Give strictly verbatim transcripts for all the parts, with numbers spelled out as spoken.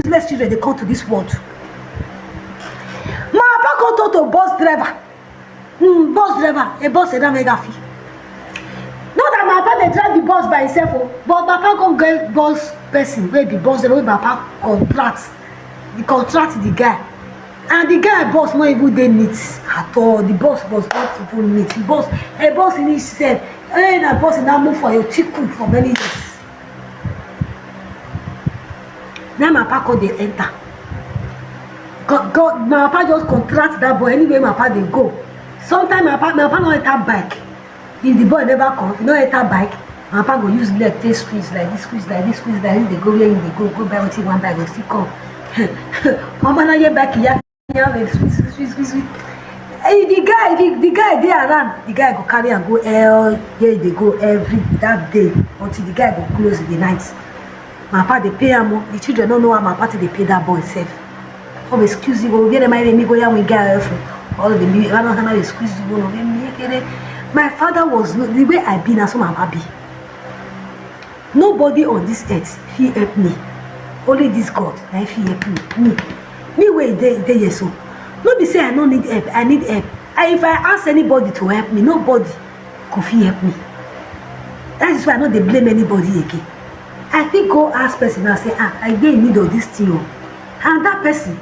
useless children dey come to this world. My papa come talk to bus driver. Hmm, bus driver, a bus driver mega fee. Not that my papa dey drive the bus by himself o, but my papa come get bus person wey be bus driver wey my papa contract. He contract the guy, and the guy bus no even dey neat at all. The bus was not even neat. The bus, a bus in itself, eh, na bus na move for your tiku for many years. Na my papa come dey enter. God, God, my papa just contract that boy. Anywhere my papa dey go, sometimes my papa, my papa no enter bike. If the boy never come, if he no enter bike, my papa go use leg take squeeze like this, squeeze like this, squeeze like this. Dey go where he dey go, go buy wetin he wan buy, go still come. Omo, na here bike ya ya dey squeeze, squeeze, squeeze, squeeze. Eh, the guy, the, the guy dey around. The guy go carry am go, eh, where he dey go every that day until the guy go close the night. My papa dey pay am o. The children no know how my papa take dey pay that boy sef. Oh, excuse you, go get my name, go ya we guy for all the me. I don't know, excuse you, no, me, me, me. My father was no, the way I be, na so my papa be. Nobody on this earth fit help me. Only this God na fit help me. Me, me wey dey dey here so. No be say I no need help. I need help. And if I ask anybody to help me, nobody go fit help me. That is why I no dey blame anybody again. I fit go ask person and say, ah, I dey in need of this thing o, and that person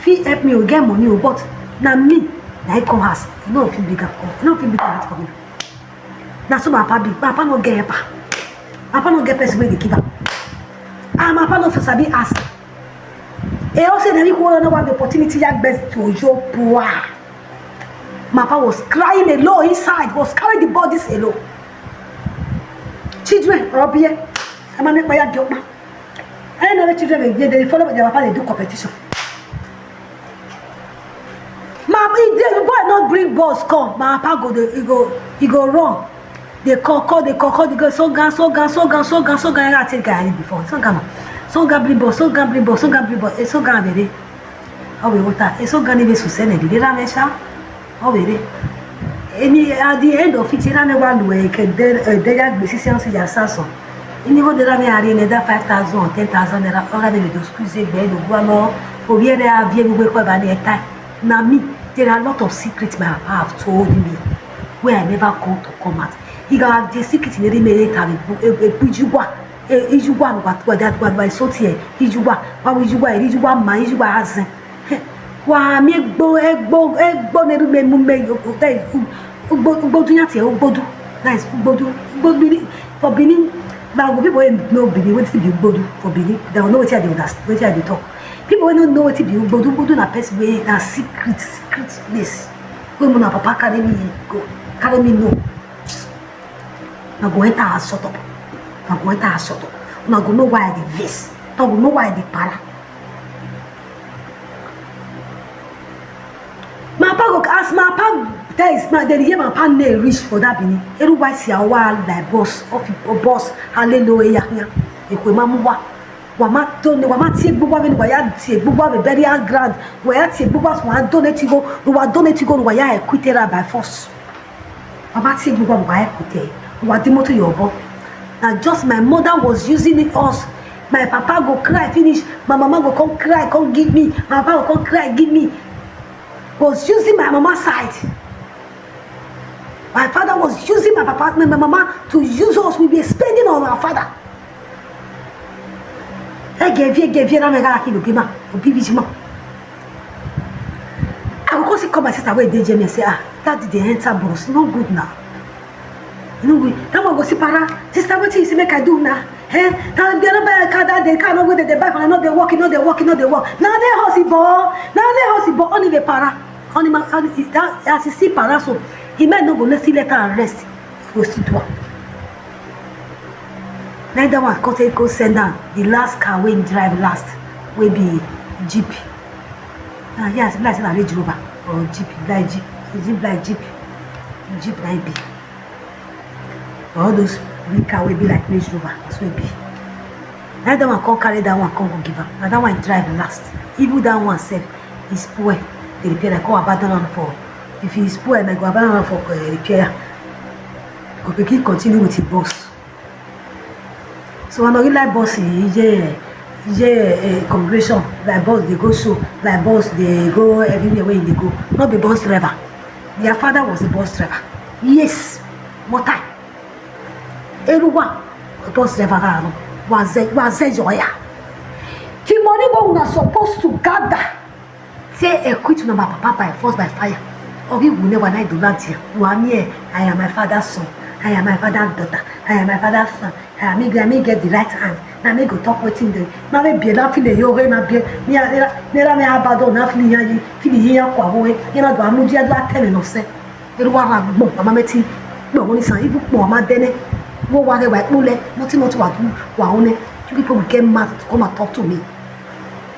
fit help me o, get money o, but na me na he come house. You no fit bring am come. You no fit bring am for me. Na so my papa be. My papa no get helper. My papa no get person wey dey give am. And my papa no fit sabi ask. E also na equal no one opportunity ya best to your poor. My papa was crying alone inside, was carrying the bodies alone. Children, Robbie, I'm a make my job. I know the children dey dey follow their papa dey do competition. My, if the boy not bring boss come, my papa go dey, he go, he go run. Dey call, call, dey call, call, dey go, so gan, so gan, so gan, so gan, so gan. I take guy before, so gan, so gan bring boss, so gan bring boss, so gan bring boss, eh, so gan dey dey. Awe wota, e so gani be susene di dira mesha. Awe re. Eni, at the end of it, ira me wa lu e ke de, eh, de ya gbe sisi ansi ya saso. Ini ho dira me ari ne da five thousand or ten thousand naira, ora de do squeeze gbe do gwa mo. O bi ere a bi e gbe ko ba ni e tai. Na me, there are a lot of secrets my papa have told me wey I never come to come out. He got the secret in the mere time. E, e, e, Ijugwa, e, Ijugwa, what, what, that, what, what, so here, Ijugwa, what, Ijugwa, Ijugwa, ma, Ijugwa, as, wa, me, gbo, e, gbo, e, gbo, ne, me, mu, me, yo, that is, u, ugbo, ugbodu, ya, tie, ugbodu, that is, ugbodu, ugbodu, Benin, for Benin, but people wey know Benin, wetin be ugbodu for Benin, they will know wetin I dey understand, wetin I dey talk. People wey no know wetin be ugbodu, ugbodu na person wey na secret, secret place. Wey una papa carry me go, carry me know. Una go enter house shut up. Una go enter house shut up. Una go know why I dey vex. Una go know why I dey para. My papa go ask my papa, there is my, then hear my papa name reach for that Benin. Eru why see our like boss, of boss, hallelujah. Ekwe mamuwa. Wama done, wama tie gbogbo ave, waya tie gbogbo ave burial ground, waya tie gbogbo ave, waya donate go, waya donate go, waya equitera by force. Wama tie gbogbo ave, waya equite, waya demoto yobo. Now just my mother was using it us. My papa go cry finish, my mama go come cry, come give me, my papa go come cry, give me. Was using my mama side. My father was using my papa, my mama to use us. We were spending on our father. Egevie, egevie, na mega kilo gima, obi bijima. I go come see, call my sister wey dey Germany, say, ah, that dey enter bus, no good now. You know, we, that one go see para. Sister, wetin you say make I do now? Eh? Now they no buy a car that day, car no wey they buy for, no dey work, no dey work, no dey work. Now they hustle ball, now they hustle ball, only the para. Only my, only that, as you see para so, he might no go let, see let her rest. Go sit down. Na that one come take go send down the last car wey he drive last, wey be jeep. Ah, yes, be like say na Range Rover or jeep, like jeep, jeep, like jeep, jeep na e be. All those big car wey be like Range Rover, na so e be. Na that one come carry that one come go give am. Na that one drive last. Even that one sef, e spoil. Dey repair, like, come abandon am for. If e spoil, na go abandon am for, eh, repair. Go begin continue with him boss. So I no really like boss, eh, yeah. Yeah, uh, congregation, like bus dey go show, like bus dey go everywhere wey e dey go. No be bus driver. Their father was a bus driver. Yes, motai. Eruwa, bus driver ga no. Waze waze joya. The money wey una suppose to gather, say e quit una papa by force by fire. Obi will never night do that here. You are me. I am my father's son. I am my father's daughter. I am my father's son. Na me get, me get the right hand. Na me go talk wetin dey. Na me be na feel yo he na be. Me a me na me abado na feel ya yi. Feel yi ya kwa wo. Ye na do amuji adu atene no se. Eru wa ra gbon mama meti. Gbon woni san ibu gbon mama dene. Wo wa re wa pole. Nothing not wa do wa one. You people will get mad to come and talk to me.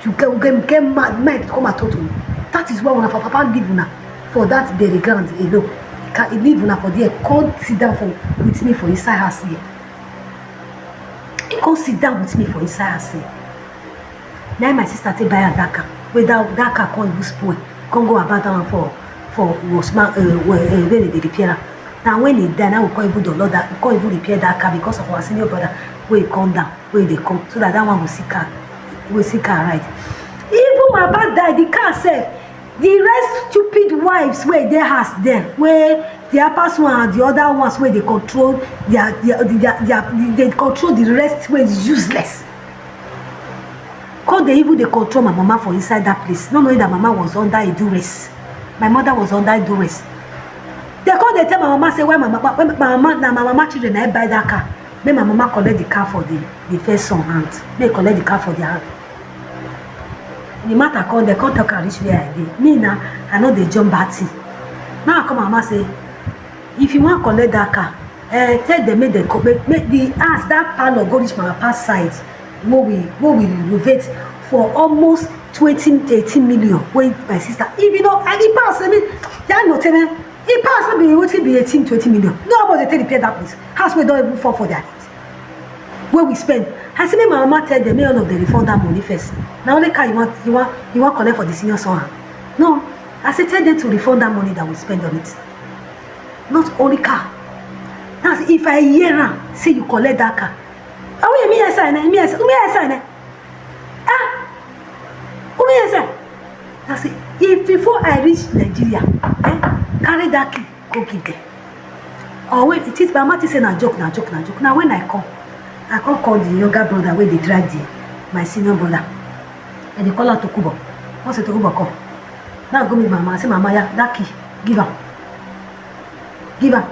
You get, get, get mad, mad to come and talk to me. That is why when papa leave una for that bury ground alone. He can he leave una for there. Come sit down for with me for inside house here. He come sit down with me for inside house here. Now my sister take buy her that car. Wey that, that car come even spoil. Come go about that one for for Rosman uh, where, uh, where they repair am. Now when he die, now we come even download that, we come even repair that car because of our senior brother wey come down, wey dey come, so that that one go see car, go see car ride. Even my papa die, the car sef, the rest stupid wives wey dey house dem, wey the appas one and the other ones wey dey control their their their their dey control the rest wey useless. Come dey even dey control my mama for inside that place, not knowing that mama was under a duress. My mother was under a duress. They come dey tell my mama say why my mama, why my mama na my mama children na buy that car. Make my mama collect the car for the the first son hand. Make collect the car for their hand. The matter come, they come talk and reach where I dey. Me na, I no dey jump bad thing. Now I come my mama say, if you wan collect that car, uh, tell them make they co- make, make the house that parlor go reach my papa side. Wey we wey we renovate for almost twenty eighteen million. Wey my sister, if you know, and the pass, I mean, yeah, no tell me. The pass no be wetin be eighteen twenty million. No, how much they take repair that place? House wey don even fall for their head. Wey we spend. I say make my mama tell them make all of them refund that money first. Na only car you want you want you want collect for the senior son hand. No, I say tell them to refund that money that we spend on it. Not only car. Now if I hear am say you collect that car, I will me I sign eh, me I sign, me I sign eh. Ah, who me I sign? I say if before I reach Nigeria, eh, carry that key go give them. Or wait, it is my mama say na joke, na joke, na joke. Now when I come, I come call the younger brother wey dey drive the my senior brother. I dey call am Tokubo. Once Tokubo come, now I go meet mama. I say mama, yeah, that key, give am, give am.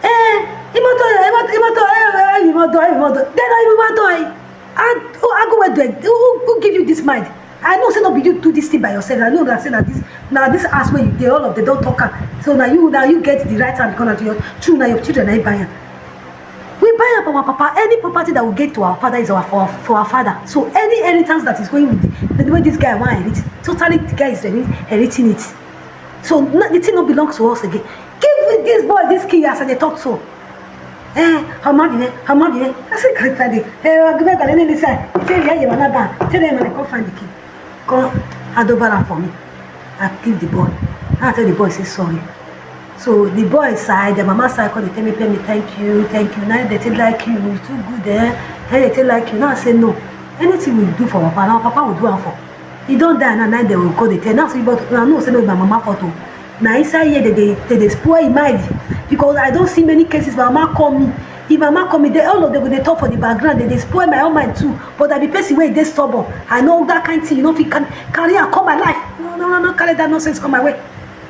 Eh, imoto, imoto, imoto, eh, eh, imoto, eh, imoto. Then I imoto, eh. I, I go where do I, who, who give you this mind? I know say no be you do this thing by yourself. I know that say that this now this ass where you dey all of them don talk am. So now you now you get the right hand corner to your true now your children na buy am. We buy am for our papa. Any property that we get to our father is our for, for our father. So any inheritance that is going with the, the way this guy want inherit, totally the guy is inheriting it. So no, the thing no belongs to us again. Give this boy this key as I dey talk so. Eh, how much eh? How much eh? I say can't find it. Eh, I give back any side. Tell you you wanna ban. Tell them when I come find the key. Come hand over am for me. I give the boy. I tell the boy say sorry. So the boy side, the mama side, come dey tell me, tell me thank you, thank you. Now they take like you, you too good eh. Now they take like you. Now I say no. Anything we do for our papa, our papa will do am for. He don die now, now they will go dey tell. Now see, but I know say no be my mama fault o. Na inside here they dey they dey spoil him mind because I don see many cases. My mama call me. If my mama call me, they all of them go dey talk for the background. They dey spoil my own mind too. But I be person wey dey stubborn. I know that kind thing. You no fit can, carry am come my life. No, no, no, no, carry that nonsense come my way.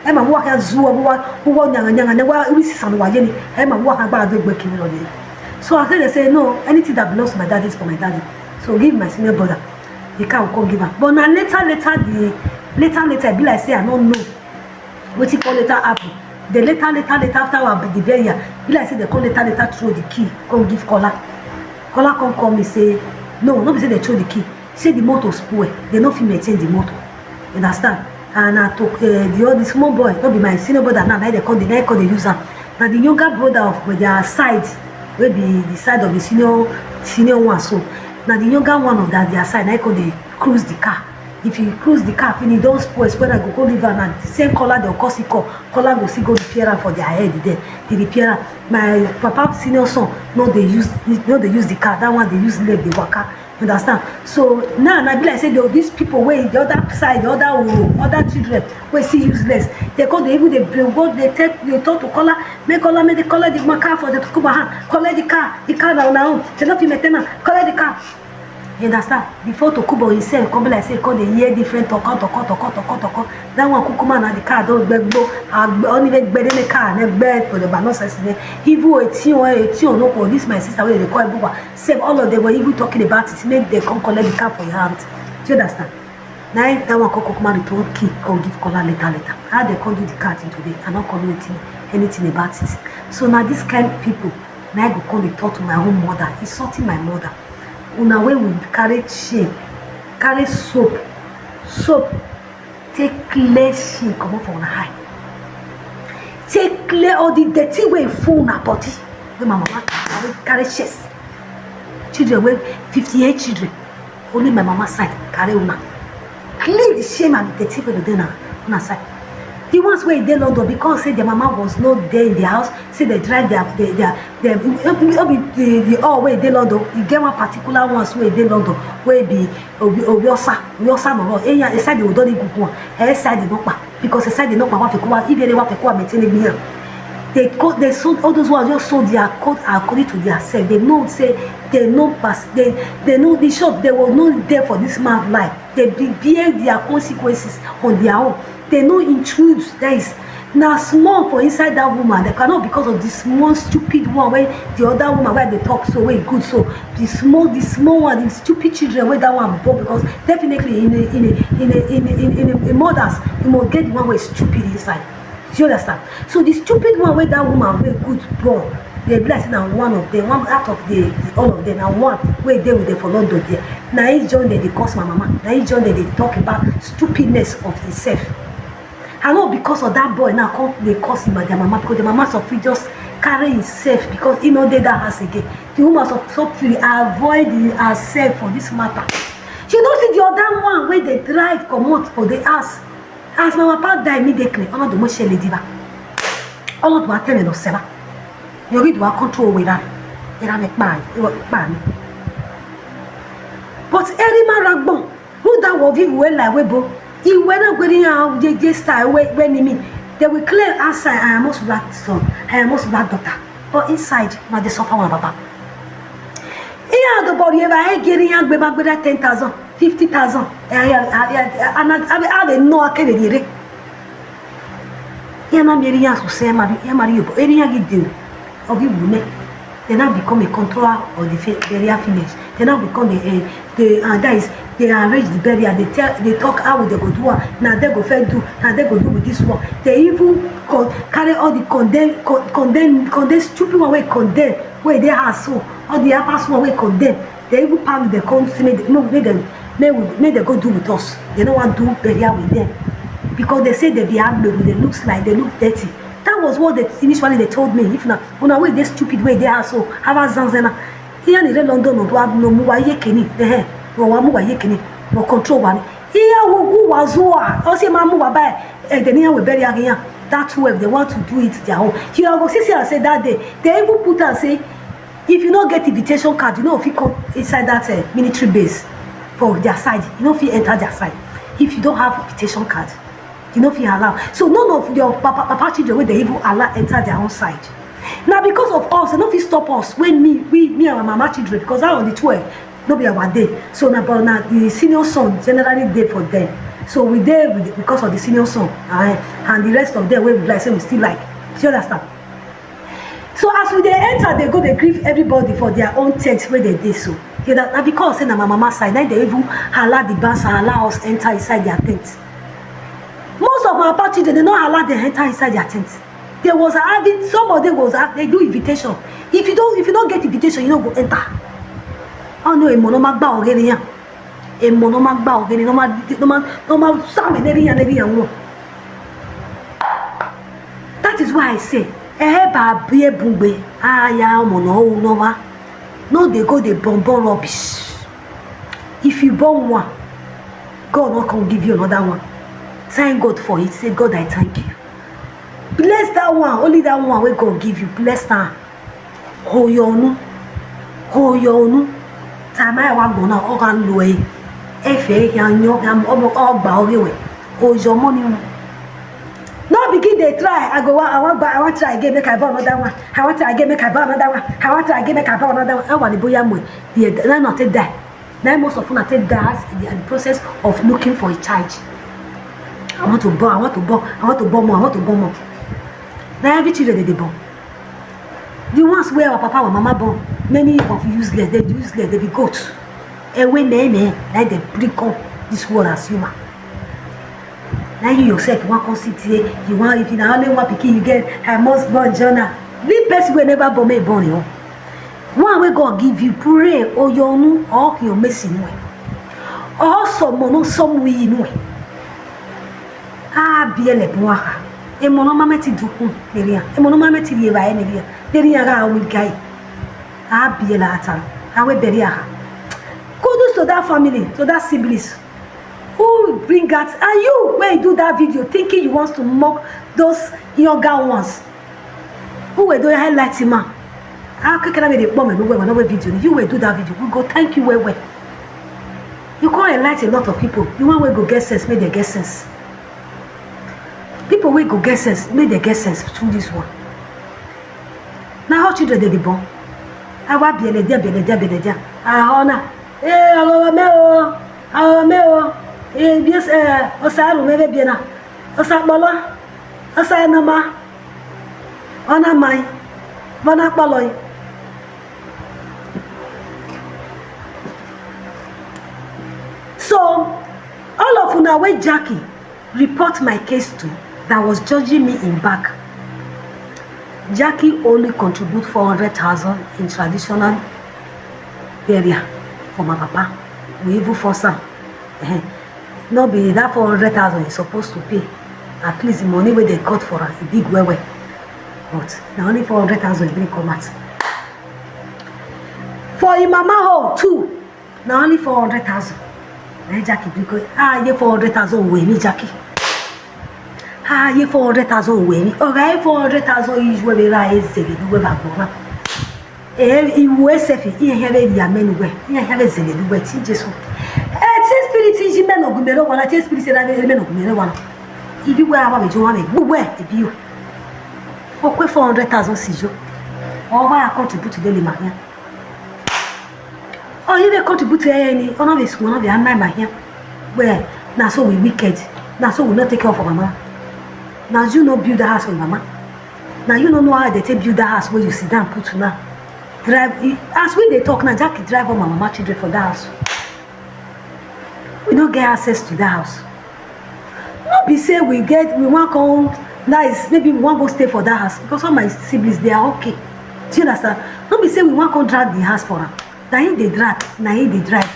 Ẹ máa wá kan zu ọ wá wá nyàngà nyàngà ní wá wí sísan wá yé ni. Ẹ máa wá kan gbára dé gbé kiri lọ nìyẹn. So I tell them say no, anything that belongs to my daddy is for my daddy. So give my senior brother. He can't come give am. But na later later the later later e be like say I no know wetin come later happen. The later later later after our the burial, be like say they come later later throw the key come give Kola. Kola come call me say no, no be say they throw the key. Say the motor spoil, they no fit maintain the motor. You understand? And I took uh, the all the small boy, no be my senior brother now, now they come dey now come dey use am. Na the younger brother of their side, wey be the side of the senior senior one so. Na the younger one of that their side, na come dey cruise the car. If you cruise the car finish, don spoil, spoil, I go go leave am, na the same color dem call see call, color go still go repair am for their head there. They repair am. My papa senior son no dey use, no dey use the car, that one dey use leg dey waka. You understand? So now na be like say the, these people wey the other side, the other oro, other children wey see useless, they come dey even dey brainwash, dey take, dey talk to color, make color, make the color the car for the Tokunbo hand, collect the car, the car na una own, they no fit maintain am, collect the car. You understand? Before Tokunbo himself come be like say come dey hear different talk, talk, talk, talk, talk, talk. That one kukuma na the car don gbegbo, agbe, only make gbede make car na gbe for the ba nonsense ne. Even eighteen or eighteen or no, for this my sister wey dey call Ebuka, sef, all of them were even talking about it, make dem come collect the car for your hand. Do you understand? Na im that one come kukuma return key, come give Kola later, later. How dem come do the car thing today? I no come know anything, anything about it. So na this kind people na I go come dey talk to my own mother, insulting my mother. Una wey we carry chain, carry soap, soap, take clear shame comot for una eye, take clear all the dirty wey full una body, wey my mama carry, carry chest. Children wey fifty-eight children, only my mama side carry una. Clean the shame and the dirty wey dey na una side. The ones wey dey London, because say their mama was not there in the house, say they drive their, their, their, their, no be the, the all wey dey London. E get one particular ones wey dey London wey be Obi-, Obiosa, Obiosa Moro, Enya, Esadi Odori Gukwa, Esadi Nokpa, because Esadi Nokpa wa fekuwa, Ibere wa fekuwa, Metele Miya. They co-, they sold, all those ones just sold their coat according to their self. They know say they know pass, they, they know the short, they were not there for this man's life. They be-, bear their consequences on their own. They no intrude. That is, na small for inside that woman. They cannot, because of the small stupid one wey the other woman wey dey talk so, wey good so, the small, the small one, the stupid children wey that one born, because definitely in a, in a, in a, in a, in a, in a, in a mothers, you must get the one wey stupid inside. Do you understand? So the stupid one wey that woman wey good born, they be like say na one of them, one out of the, the, all of them, na one wey dey with them for London there. Na he join them dey curse my mama. Na he join them dey talk about stupidness of himself. I know because of that boy now come dey curse him, their mama, because the mama Sophie just carry himself because he no dey that house again. The woman Sophie avoid herself for this matter. She don see the other one wey dey drive comot for the house. As my papa die immediately, ọnọdụ mo ṣe lè dìbà. Ọnọdụ wa tẹ̀lé lọ sẹ́la. Yorí ìdùnnú control owó ìlànà. Ìlànà pa àní, ìwọ pa àní. But every man ragbon, who that will give way like webo? Ìwé náà gbé ní àwọn jẹjẹ style wey, wey ni mi. They will clear outside, I am also black son, I am also black daughter. But inside, na dey suffer one papa. Ihe a dọbọrọ ebe anyị gere ihe agba ebe agbada ten thousand, fifty thousand. Eh, ya, ya, ya, ana, abe, abe no akebe gere. Ya na mere ya so se mari, ya mari yobo. Eri ya gide. Ogi bume. They now become a controller of the fa-, burial finish. They now become the, eh, the, uh, that is, they arrange the burial. They tell, they talk how they go do am. Na they go first do. Na they go do with this one. They even co-, carry all the condemn, co-, condemn, condemn stupid one wey condemn, wey dey house so. All the past one wey condemn. They even pack the come say make, make, make them, make we, make them go do with us. They no wan do burial with them because they say they be agbero. They looks like, they look dirty. That was what they initially they told me. If na una wey dey stupid wey dey house so, how about zanzena? Ihe na-ere London no do no mu wa ye keni. Eh, no wa mu wa ye keni. No control wa ni. Ihe wo gu wa zo a. O se ma mu wa ba. Eh, the near we bury again. That way they want to do it their own. You go see, see, I say that day, they even put and say, if you no get invitation card, you no fit come inside that, eh, military base for their side. You no fit enter their side. If you don't have invitation card, you no fit allow. So none of your papa, papa children wey they even allow enter their own side. Na because of us, they no fit stop us. When me, we, me and my mama children, because that on the twelve, no be our day. So na, but na the senior son generally dey for them. So we dey with the, because of the senior son, eh, and the rest of them wey we like say we still like. Do you understand? So as we dey enter, they go dey grieve everybody for their own tent wey they dey so. You know, na because say na my mama side, na they even allow the bouncer, allow us enter inside their tent. Most of my papa children, they no allow them enter inside their tent. There was having, somebody was, uh, they do invitation. If you don't, if you don't get invitation, you no go enter. Oh no, emo no ma gba ogere yan. Emo no ma gba ogere, no ma, no ma, no ma sa me neri yan, neri yan wo. That is why I say, eh, ba bi ebugbe, aya omo no o no wa. No dey go dey burn, burn rubbish. If you burn one, God no come give you another one. Thank God for it. Say, "God, I thank you." Bless that one, only that one wey God give you. Bless am. Hold your own. Hold your own. Time I want go now, all can do it. If you can, you can, all, all bow away. Hold your money. No begin dey try. I go, I want buy, I want try again, make I buy another one. I want try again, make I buy another one. I want try again, make I buy another one. I want to buy more. Yeah, then I take die. Now most of una take die in the process of looking for a child. I want to born, I want to born, I want to born more, I want to born more. Now every children dey dey born. The ones where our papa or mama born, many of useless, they useless, they be goats. Ewe me me, like they bring come this world as human. Now you yourself, you want come sit here, you want, if you na only one pikin you get, I must born Jonah. The person wey never born, may born you. One wey God give you, pray, or your own, or your missing way. Or some no, some we know. Ah, biele buaha. E mono mame ti dukun, neria. E mono mame ti lieva, neria. Neria ga we guy. Ah, biele atan. Awe beria. Kudos to that family, to that siblings. Who bring out, and you, when you do that video, thinking you want to mock those younger ones. Who were doing highlighting man? How can I be the bomb and no way, no way video? You will do that video. We go thank you well, well. You can't enlighten a lot of people. You want we go get sense, make they get sense. People wey go get sense, make they get sense through this one. Now how children dey dey born? Awa biele dia, biele dia, biele dia. Ah, ona. Eh, awa me o. Awa me o. Eh, bies, eh, osaru me be biena. Osa bolo. Osa nama. Ona mai. Bona poloi. So, all of una wey Jackie report my case to, that was judging me in back. Jackie only contribute four hundred thousand in traditional burial for my papa. We even force am. Eh, no be that four hundred thousand he supposed to pay. At least the money wey they cut for am, e big well well. But na only four hundred thousand he bring come out. For him mama home too, na only four hundred thousand. Na Jackie bring come. Ah, ye four hundred thousand we ni Jackie. Ah, ye four hundred thousand we ni. Oga, ye four hundred thousand is we be ra ezele, we ba gbona. Eh, iwu esefi, ihe here ya menu we. Ihe here zele du we ti Jesu. Eh, ti spirit ji menu gumere wana, ti spirit na menu gumere wana. Ibi we awa be jo wa be gbu we ebi o. Okwe four hundred thousand si jo. O wa contribute de le ma ya. Oh, you dey contribute to any, oh, no, this one, no, be am my here. Well, na so we wicked. Na so we not take care of our mama. Now you no build the house for your mama. Now you no know how they take build that house where you sit down put now. Drive, as we dey talk now, Jackie drive all my mama children for that house. We no get access to that house. No be say we get, we wan come nice, maybe we wan go stay for that house because all my siblings, they are okay. Do you understand? No be say we wan come drag the house for am. Na him dey drag, na him dey drive.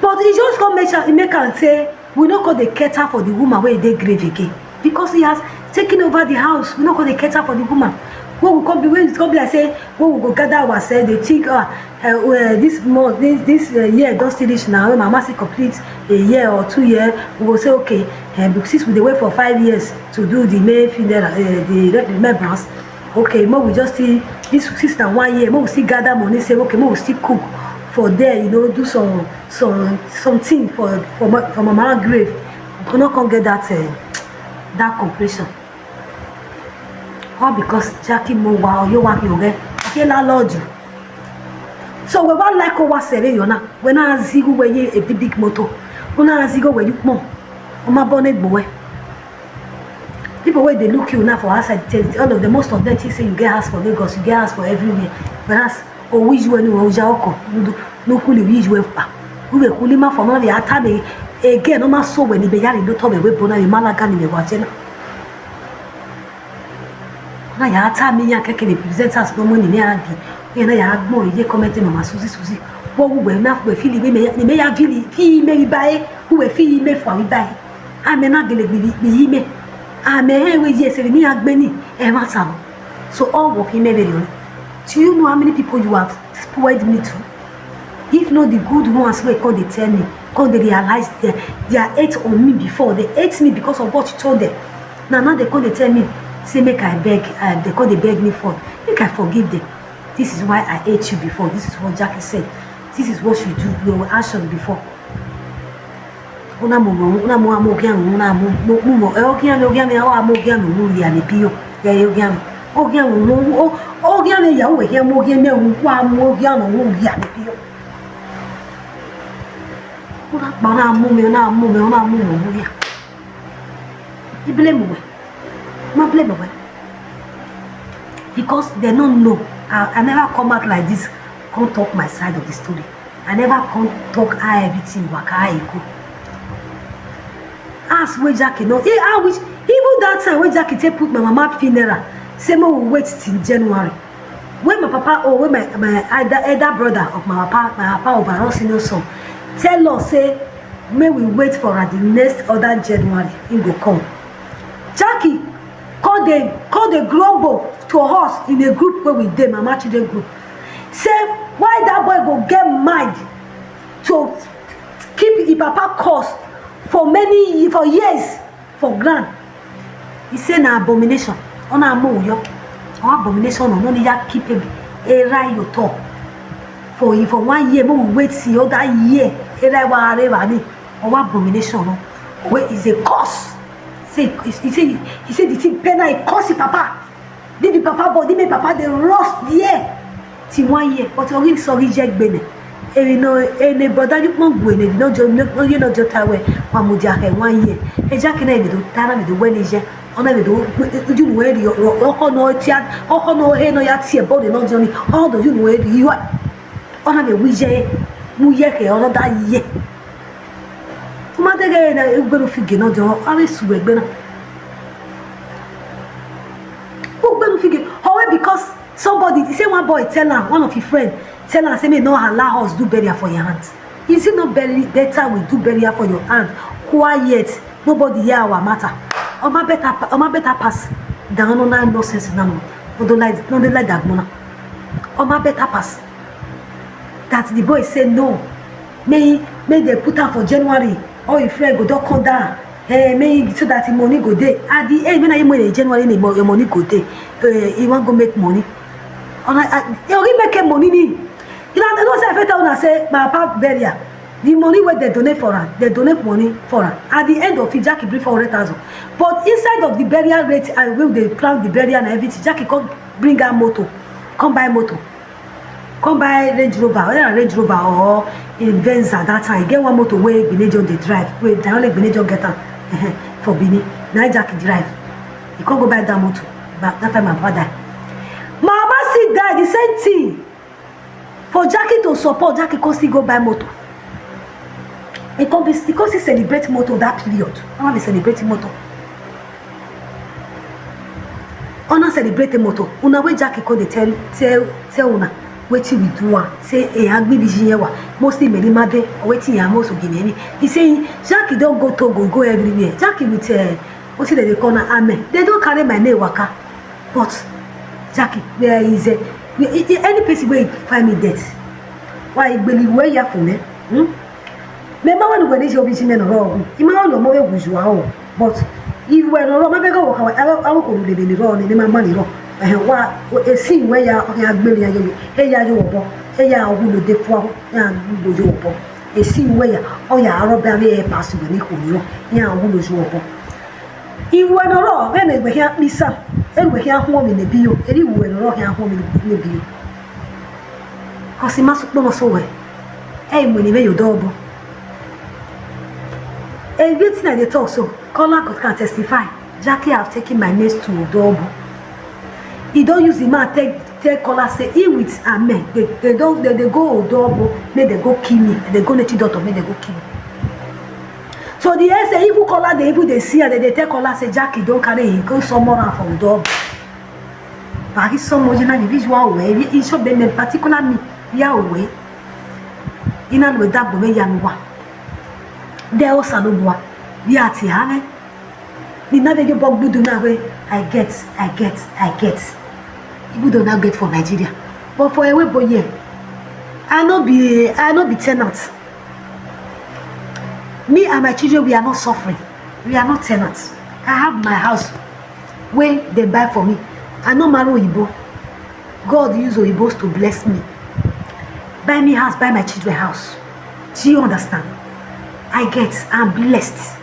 But e just come make am, make am say we no come dey cater for the woman wey dey grave again because he has taken over the house. We no come dey cater for the woman. Wey we come be, wey we come be like say, wey we go gather ourselves, dey think, ah, uh, uh, this month, this, this uh, year don still reach now. When mama still complete a year or two year, we go say, okay, uh, since we dey wait for five years to do the main funeral, uh, the re-, remembrance, okay, make we just see this, since na one year, make we still gather money, say, okay, make we still cook for there, you know, do some, some, something for, for ma-, for mama grave. We no come get that, uh, that cooperation. All because Jackie mo wa oyo wa yoge. Ke la lodge. So we wa like o wa sere yona. We na zigu we ye a big, big motor. We na zigu we yukmo. O ma bone gbowe. People wey dey look you now for outside, tell all of them, most of them think say you get house for Lagos, you get house for everywhere. Whereas, o wi ju enu o ja oko, nudu, nukuli wi ju epa. Ube kulima for no ya tabe again, no ma so when be yari do tobe we bona, we malaga ni me wajena. Na ya ta mi ya keke the presenters no money me agi. We na ya gbo ye comment no ma Suzy, Suzy. Wo we na we feel we me, me ya feel, feel me bi bae. We feel me for we bae. Ame na gele gbe yi me. Ame he we ye se ni agbe ni. E ma ta no. So all work in me very. Do you know how many people you have spoiled me to? If not the good ones wey come dey tell me, come dey realize their their hate on me before, they hate me because of what you told them. Na now they come dey tell me say make I beg, uh, they come dey beg me for, make I forgive them. This is why I hate you before. This is what Jackie said. This is what you do, your actions before. Una mo mo una mo amo gia una mo mo mo mo e o gia no gia me o amo gia no mo ya ni pio. Ya yo gia. O gia mo mo o o gia me ya o gia mo gia me o wa mo gia no mo ya ni pio. Una pa na mo me na mo me na mo mo ya. I blame we. Ma blame we. Because they no know. I, I never come out like this, come talk my side of the story. I never come talk how everything waka, how e go. As wey Jackie no, eh, I wish, even that time wey Jackie take put my mama funeral, say make we wait till January. When my papa, oh, when my my elder, elder brother of my papa, my papa overall senior son, tell us say make we wait for at the next other January, he go come. Jackie come dey come dey grumble to us in a group wey we dey, mama children group, say why that boy go get mind to keep him papa curse for many ye- for years for ground. He say na abomination. Ona amo uyo. O abomination no no ni ya keep him. Era yo to. For for one year, make we wait see other year. Era wa are wa ni. O abomination no. Wey is a curse. Say he say he say the thing pain na he curse him papa. Leave the papa body, make papa dey rust there till one year. But ori sorry je gbene. Eri no ene brother you mo gbe ne no jo no you no jo tawe. Wa mo dia he one year. E ja kina e do tara mi do when je. Ona mi do you know where you oko no tia oko no he no ya tie body no journey. All do you know where you are. Ona mi wi je mu ye ke ona da ye. Kuma de ge na ugbenu fige no jo. Awe su egbena. Ugbenu fige. However, because somebody, he say one boy tell am, one of his friend tell am say make no allow us do burial for your aunt. Is it not better we do burial for your aunt? Quiet. Nobody hear our matter. Oma better pa- Oma better pass. Down on that nonsense now. No dey like no dey like that mona. Oma better pass. That the boy say no. May may they put am for January. All your friend go don come down. Eh, may so that the money go dey. At the end, when I money January, the mo- your money go dey. Eh, he wan go make money. And I, I, he only make money ni. You know, I don't say I fit tell una say my papa burial. The money wey they donate for am, they donate money for am. At the end of it, Jackie bring four hundred thousand. But inside of the burial rate and when they plan the burial and everything, Jackie come bring her motor, come buy motor, come buy Range Rover, whether na Range Rover or a Venza that time. E get one motor wey Gbene John dey drive, wey na only Gbene John get am for Benin. Na Jackie drive. He come go buy that motor. But that time my papa die. My mama still die the same thing. For Jackie to support, Jackie come still go buy motor. He come be he come still celebrate motor that period. Mama be celebrating motor. Una celebrate motor. Una wey Jackie come dey tell tell tell una wetin we do am. Say e agbi bi jiye wa. Mostly many made or wetin ya most of the many. He say Jackie don go Togo, go everywhere. Jackie with uh, wetin dem dey call na amen. They don carry my name waka. But Jackie, where is it? Any person wey find me dead, why igbeli where ya for me? Hmm? Me ma wani gwede jo bi jime no ro. Ima no mo we guju a o. But iwe no ro ma be go ka wa awo ko de de ro ni ma ma ni ro. Eh wa e si we ya o ya gbe ya yo. E ya yo bo. E ya o lo de fo ya lo yo bo. E si we ya o ya ro be a me e pass we ni ko ni ro. Ya o lo yo bo. Iwe no ro be ne gbe ya pisa. E we ya ho mi ne bi yo. E ri we no ro ya ho mi ne bi yo. Kosi masu kpono so we. Hey, when you your double. Everything I dey talk so, caller could can testify. Jackie have taken my niece to Odobo. He don use the man take take caller say he with Amen. They they don they dey go Odobo, make they go kill me. They go native doctor, make they go kill me. So the S A even caller they even dey see her, they dey tell caller say Jackie don carry him go summon am for Odobo. But I get some original individual way, he show them particular me, yeah way. Ina no da gbe ya nwa. De o salubwa. Bi ati ame. Ni na de yo bog budu na we. I get, I get, I get. Even though na get for Nigeria. But for a way boy here. I no be I no be tenant. Me and my children, we are not suffering. We are not tenants. I have my house wey dem buy for me. I no marry oyibo. God use oyibos to bless me, buy me house, buy my children house. Do you understand? I get, I'm blessed.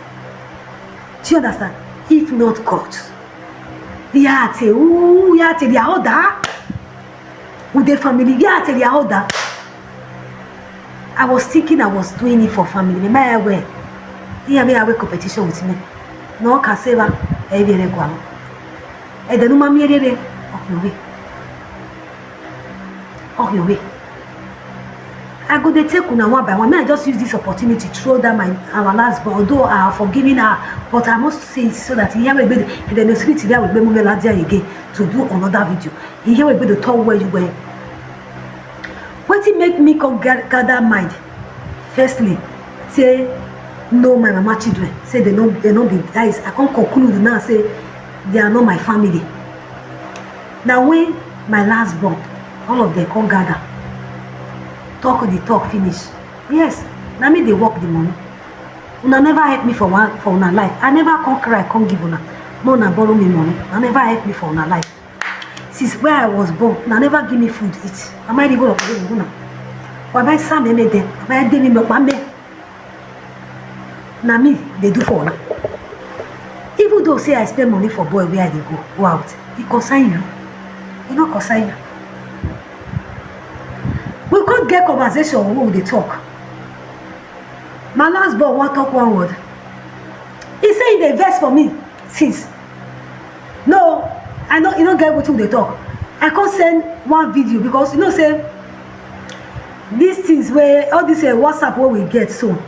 Do you understand? If not God, yate ooh yate dia order. Ude family, yate dia order. I was thinking I was doing it for family. Me my way. Iya me awe competition with me. No kaseva. Ebi ere kwa. Ede numa mi ere. Okay, okay. Okay, okay. I go dey take una one by one. May I just use this opportunity to throw down my our last born. Although I have forgiven her, but I must say it so that here we go. And then the street here we go move again to do another video. Here we go to talk where you were. Wetin make me come ga- gather mind? Firstly, say no, my mama children say they no they no be guys. I come conclude now say they are not my family. Na when my last born, all of them come gather, talk the talk finish. Yes, na me dey work the money. Una never help me for one for una life. I never come cry come give una. Make una borrow me money. Una never help me for una life. Since where I was born, una never give me food eat. Am I the go of una? Wa bai sa me me dem. Am I dey me me pa me? Na me dey do for una. Even though say I spend money for boy where I dey go go out, e concern you. E no concern you. We come get conversation wey we dey talk. My last born wan talk one word. He say he dey vex for me since. No, I no, you no get wetin we dey talk. I come send one video because you know say these things wey all this uh, WhatsApp wey we get so,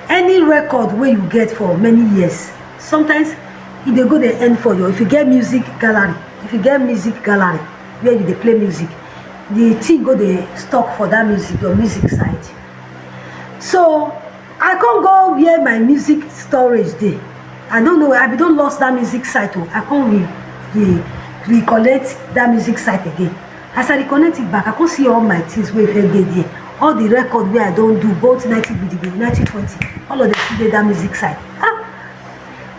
any record wey you get for many years, sometimes e dey go dey end for you. If you get music gallery, if you get music gallery where you dey play music, the thing go dey stuck for that music, your music side. So I come go where my music storage dey. I don't know, I be don lost that music site o. I come re re recollect that music site again. As I reconnect it back, I come see all my things wey first dey there. All the record wey I don do, both nineteen gidigidi, nineteen twenty, all of them still dey that music site. Ah!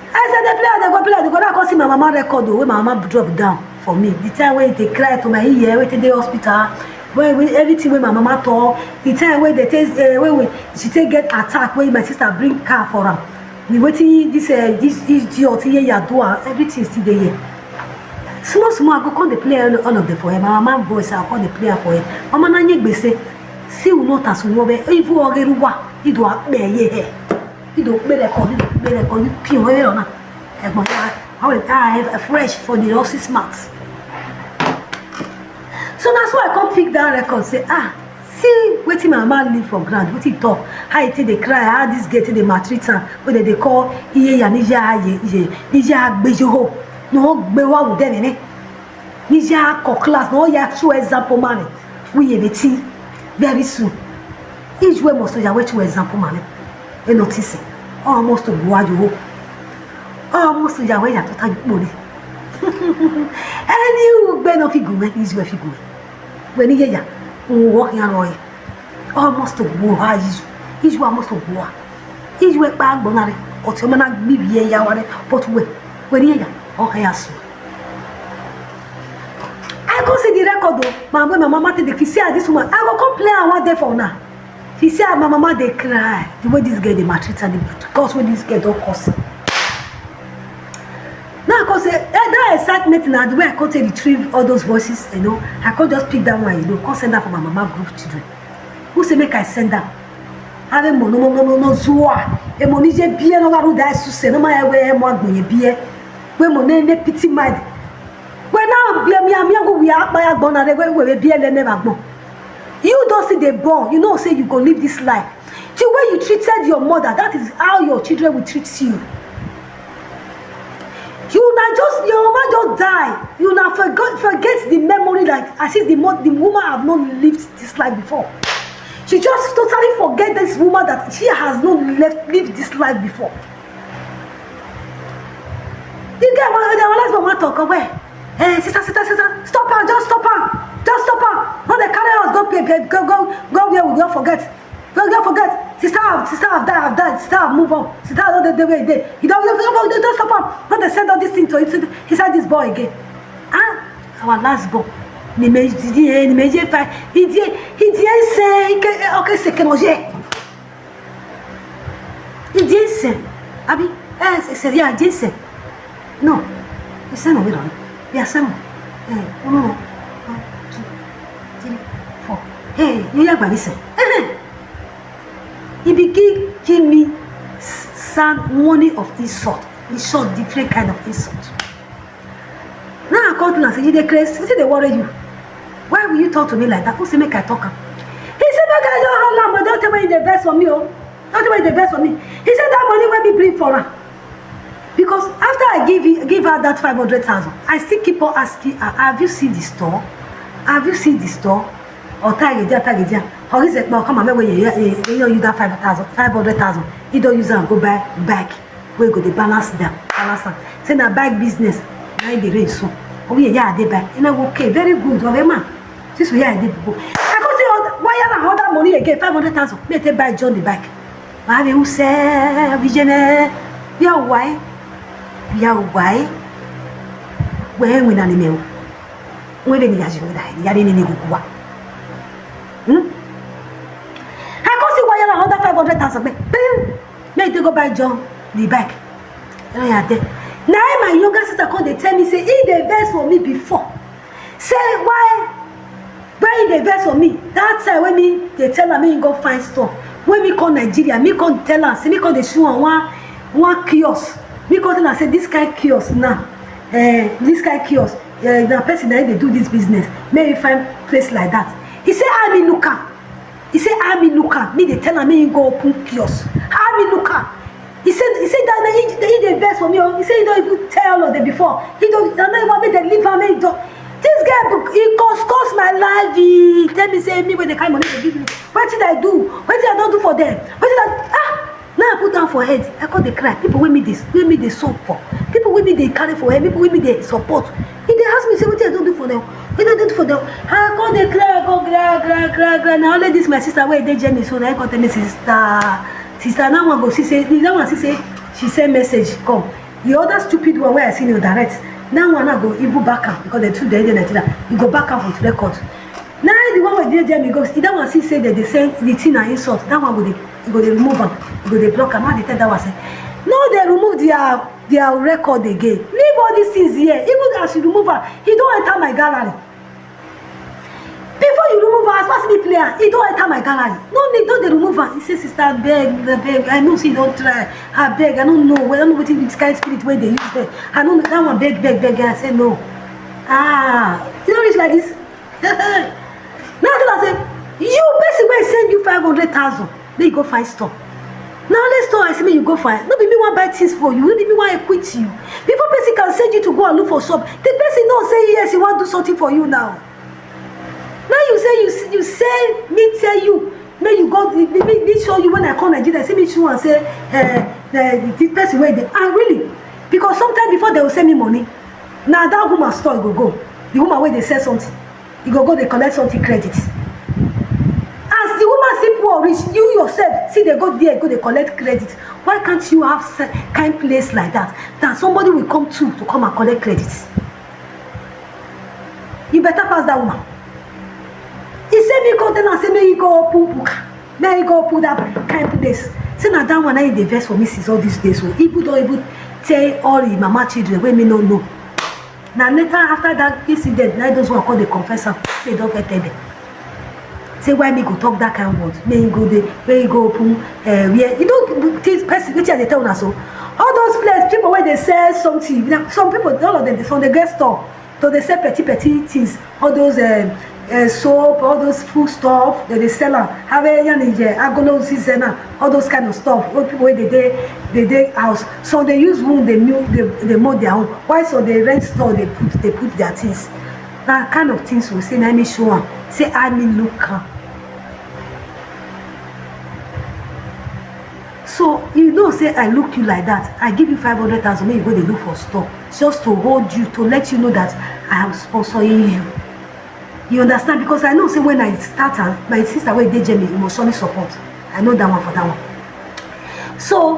As I dey play, I dey go play, I dey go. Now I come see my mama record o, wey my mama drop down for me. The time wey e dey cry to my ear, wey take dey hospital, wey wey everything wey my mama talk, the time wey dey take eh, wey wey she take get attack, wey my sister bring car for am. The wetin this eh, this idiot here ya do am, everything still dey here. Small small, I go come dey play all, all of them for her. My mama voice, I come dey play am for her. Mama na nye gbese. See we not as we want, even ogeruwa, ido akpe ye he. Ido kpere ko, ido kpere ko, you pin we ona. Egbon ya, how it I have a fresh for the Rossi smart. So that's why I come pick that record, say, ah, see wetin my mama leave for ground, wetin he talk, how he take dey cry, how this girl take dey maltreat am, wey dem dey call iye ya ni ya ye iye ni ya gbejo ho, no gbe wa wu dem ni. Ni ya ko class, no ya chu example man. We ye beti very soon. Ijwe must ya we chu example man. E notice. Almost to gwa yo. Almost ya we ya tota yo pori. Any ugbe no fi gu we, ijwe fi gu we. We ni ye ya, we walk ya roy. Almost to gwa iju. Iju almost to gwa. Iju e pa gbo na re. Oti o ma na gbi bi ye ya wa re. But we, we ni ye ya. O he ya so. I go see the record o. My boy, my mama take the kiss. See how this woman. I go come play her one day for now. He say my mama dey cry the way this girl dey maltreat her, the cause wey this girl don cause. Now I come say eh, that excitement na the way I come take retrieve all those voices, you know. I come just pick that one, you know, come send am for my mama group children. Who say make I send am? Are mo no mo no no zuwa. E mo ni je bie no garu da su se no ma e we e mo agbo ye bie. We mo ne ne pity mind. We na bie mi ami agu we apa ya gbo na re we we bie le ne ba gbo. You don see the born, you know say you go live this life. The way you treated your mother, that is how your children will treat you. You na just your mama just die. You na forget forget the memory like as if the mo the woman have not lived this life before. She just totally forget this woman that she has not left lived this life before. The guy wan the husband wan talk where Eh, sister, sister, sister, stop am, just stop am, just stop am. No dey carry us go pay, pay, go, go, go where we don forget. Go, go forget. Sister have, sister have die, have died. Sister have move on. Sister no dey, dey where e dey. You don, you don, you don stop am. No dey send all this thing to, to inside this boy again. Ah, our last born. Nimeji, nimeji fa. Idie, idie se, ke, okay, se ke moje. Idie se. Abi, eh, se, se, yeah, idie se. No. Ise no we don. We are seven. Eh, no, no, no. One, two, three, four. Hey, you hear about this? Eh, eh. He begin give me s-, sound warning of insult. In short, different kind of insult. Now I come to am say, "You dey craze? Wetin dey worry you? Why will you talk to me like that?" Who say make I talk am? He say make I just hold am, but don't tell me you dey vex for me o. Don't tell me you dey vex for me. He say that money wey me bring for am. Because after I give, give her that five hundred thousand, I still keep on asking her, "Have you seen the store? Have you seen the store?" Or tag it there, tag it there. Or is it now come and make you, you, you use that five thousand, five hundred thousand. He don't use am go buy bike. Wey go dey balance them, balance am. Say na bike business, na e dey rain so. Oh yeah, yeah, I dey bike. You know, okay, very good, okay, man. This way, yeah, I dey go. I go say, oh, why you have other money again? Five hundred thousand. Me take buy John the bike. Why we who say we jene? We are why? We are why? Where we na ni me? Where we ni yaji we da? Yari ni ni guguwa. Hmm? I go see why you have another five hundred thousand. Bing. Make they go buy John the bike. Now you are there. Now my younger sister come dey tell me say he dey vex for me before. Say why, why he dey vex for me? That time when me dey tell am me he go find store. When me come Nigeria, me come tell am say me come dey show am one, one kiosk. Me come tell am say this kind kiosk now, eh, this kind kiosk, eh, na person na dey do this business. Make he find place like that. He say, "I me look am." He say, "How me look am?" Me dey tell am, me he go open kiosk. How me look am? He say, he say that he, he dey vex for me. Oh. He say he don't even tell all of them before. He don't, I know he want me to leave am. He don't. This guy, he cause, cause my life. He tell me say me with the kind money they give me. What did I do? What did I don't do for them? What did I, ah? Now I put down for head. I call the cry. People with me this, with me they sold for. People with me they carry for head. People with me they support. He dey ask me say wetin I don do for them. Wetin I don do for them? I come dey cry, I come cry, cry, cry, cry. Na only this my sister wey dey Germany so na I come tell me sister, sister, that one go see say, that one see say she send message come. The other stupid one wey I see you direct, that one I go even back am because the two dey dey Nigeria. You go back am with record. Now the one wey dey Germany go, that one see say they dey send the thing na insult. That one go dey, you go dey remove am, you go dey block am. How dey tell that one say, no, they remove their their record again. Leave all these things here. Even as you remove am, he don enter my gallery. Before you remove am, as far as me play am, he don enter my gallery. No need, don dey remove am. He say, sister, beg, beg. I know say you don try. I beg, I don't know. I don't know wetin this kind spirit wey dey use there. I know that one beg, beg, beg. I say no. Ah, you don reach like this. Now I tell am say, you person wey send you five hundred thousand, make you go find store. Na only store I say make you go find. No be me wan buy things for you. No be me wan equip you. Before person can send you to go and look for shop, the person know say yes, he wan do something for you now. Now you say you s-, you say me tell you, make you go, me, me, me show you when I come Nigeria, say me show and say, eh, eh, the person wey dey, ah, really? Because sometimes before they will send me money, na that woman store you go go. The woman wey dey sell something, you go go dey collect something credit. As the woman see poor reach, you yourself see they go there, go dey collect credit. Why can't you have se-, kind place like that? That somebody will come to, to come and collect credit. You better pass that woman. He say me come tell am say make he go open buka, make he go open that kind place. Say na that one na he dey vex for me since all these days. So he even don even tell all his mama children wey me no know. Na later after that incident, na those one come dey confess am. They don get tell them. Say why me go talk that kind word? Make he go dey, make he go open, eh, where you know things person wetin I dey tell una so. All those places, people wey dey sell something, you know, some people, all of them, some dey get store, so they sell petty petty things. All those, um, uh, soap, all those food stuff, they dey sell am. Have a yan in there, agolo season, all those kind of stuff. All people wey dey dey, dey dey house. So they use wound, they milk, they, they mold their own. Why so they rent store, they put, they put their things. That kind of things we say, let me show am. Say I me look am. So you know say I look you like that. I give you five hundred thousand, make you go dey look for store just to hold you, to let you know that I am sponsoring you. You understand? Because I know say when I start am, my sister wey dey Germany, you must surely support. I know that one for that one. So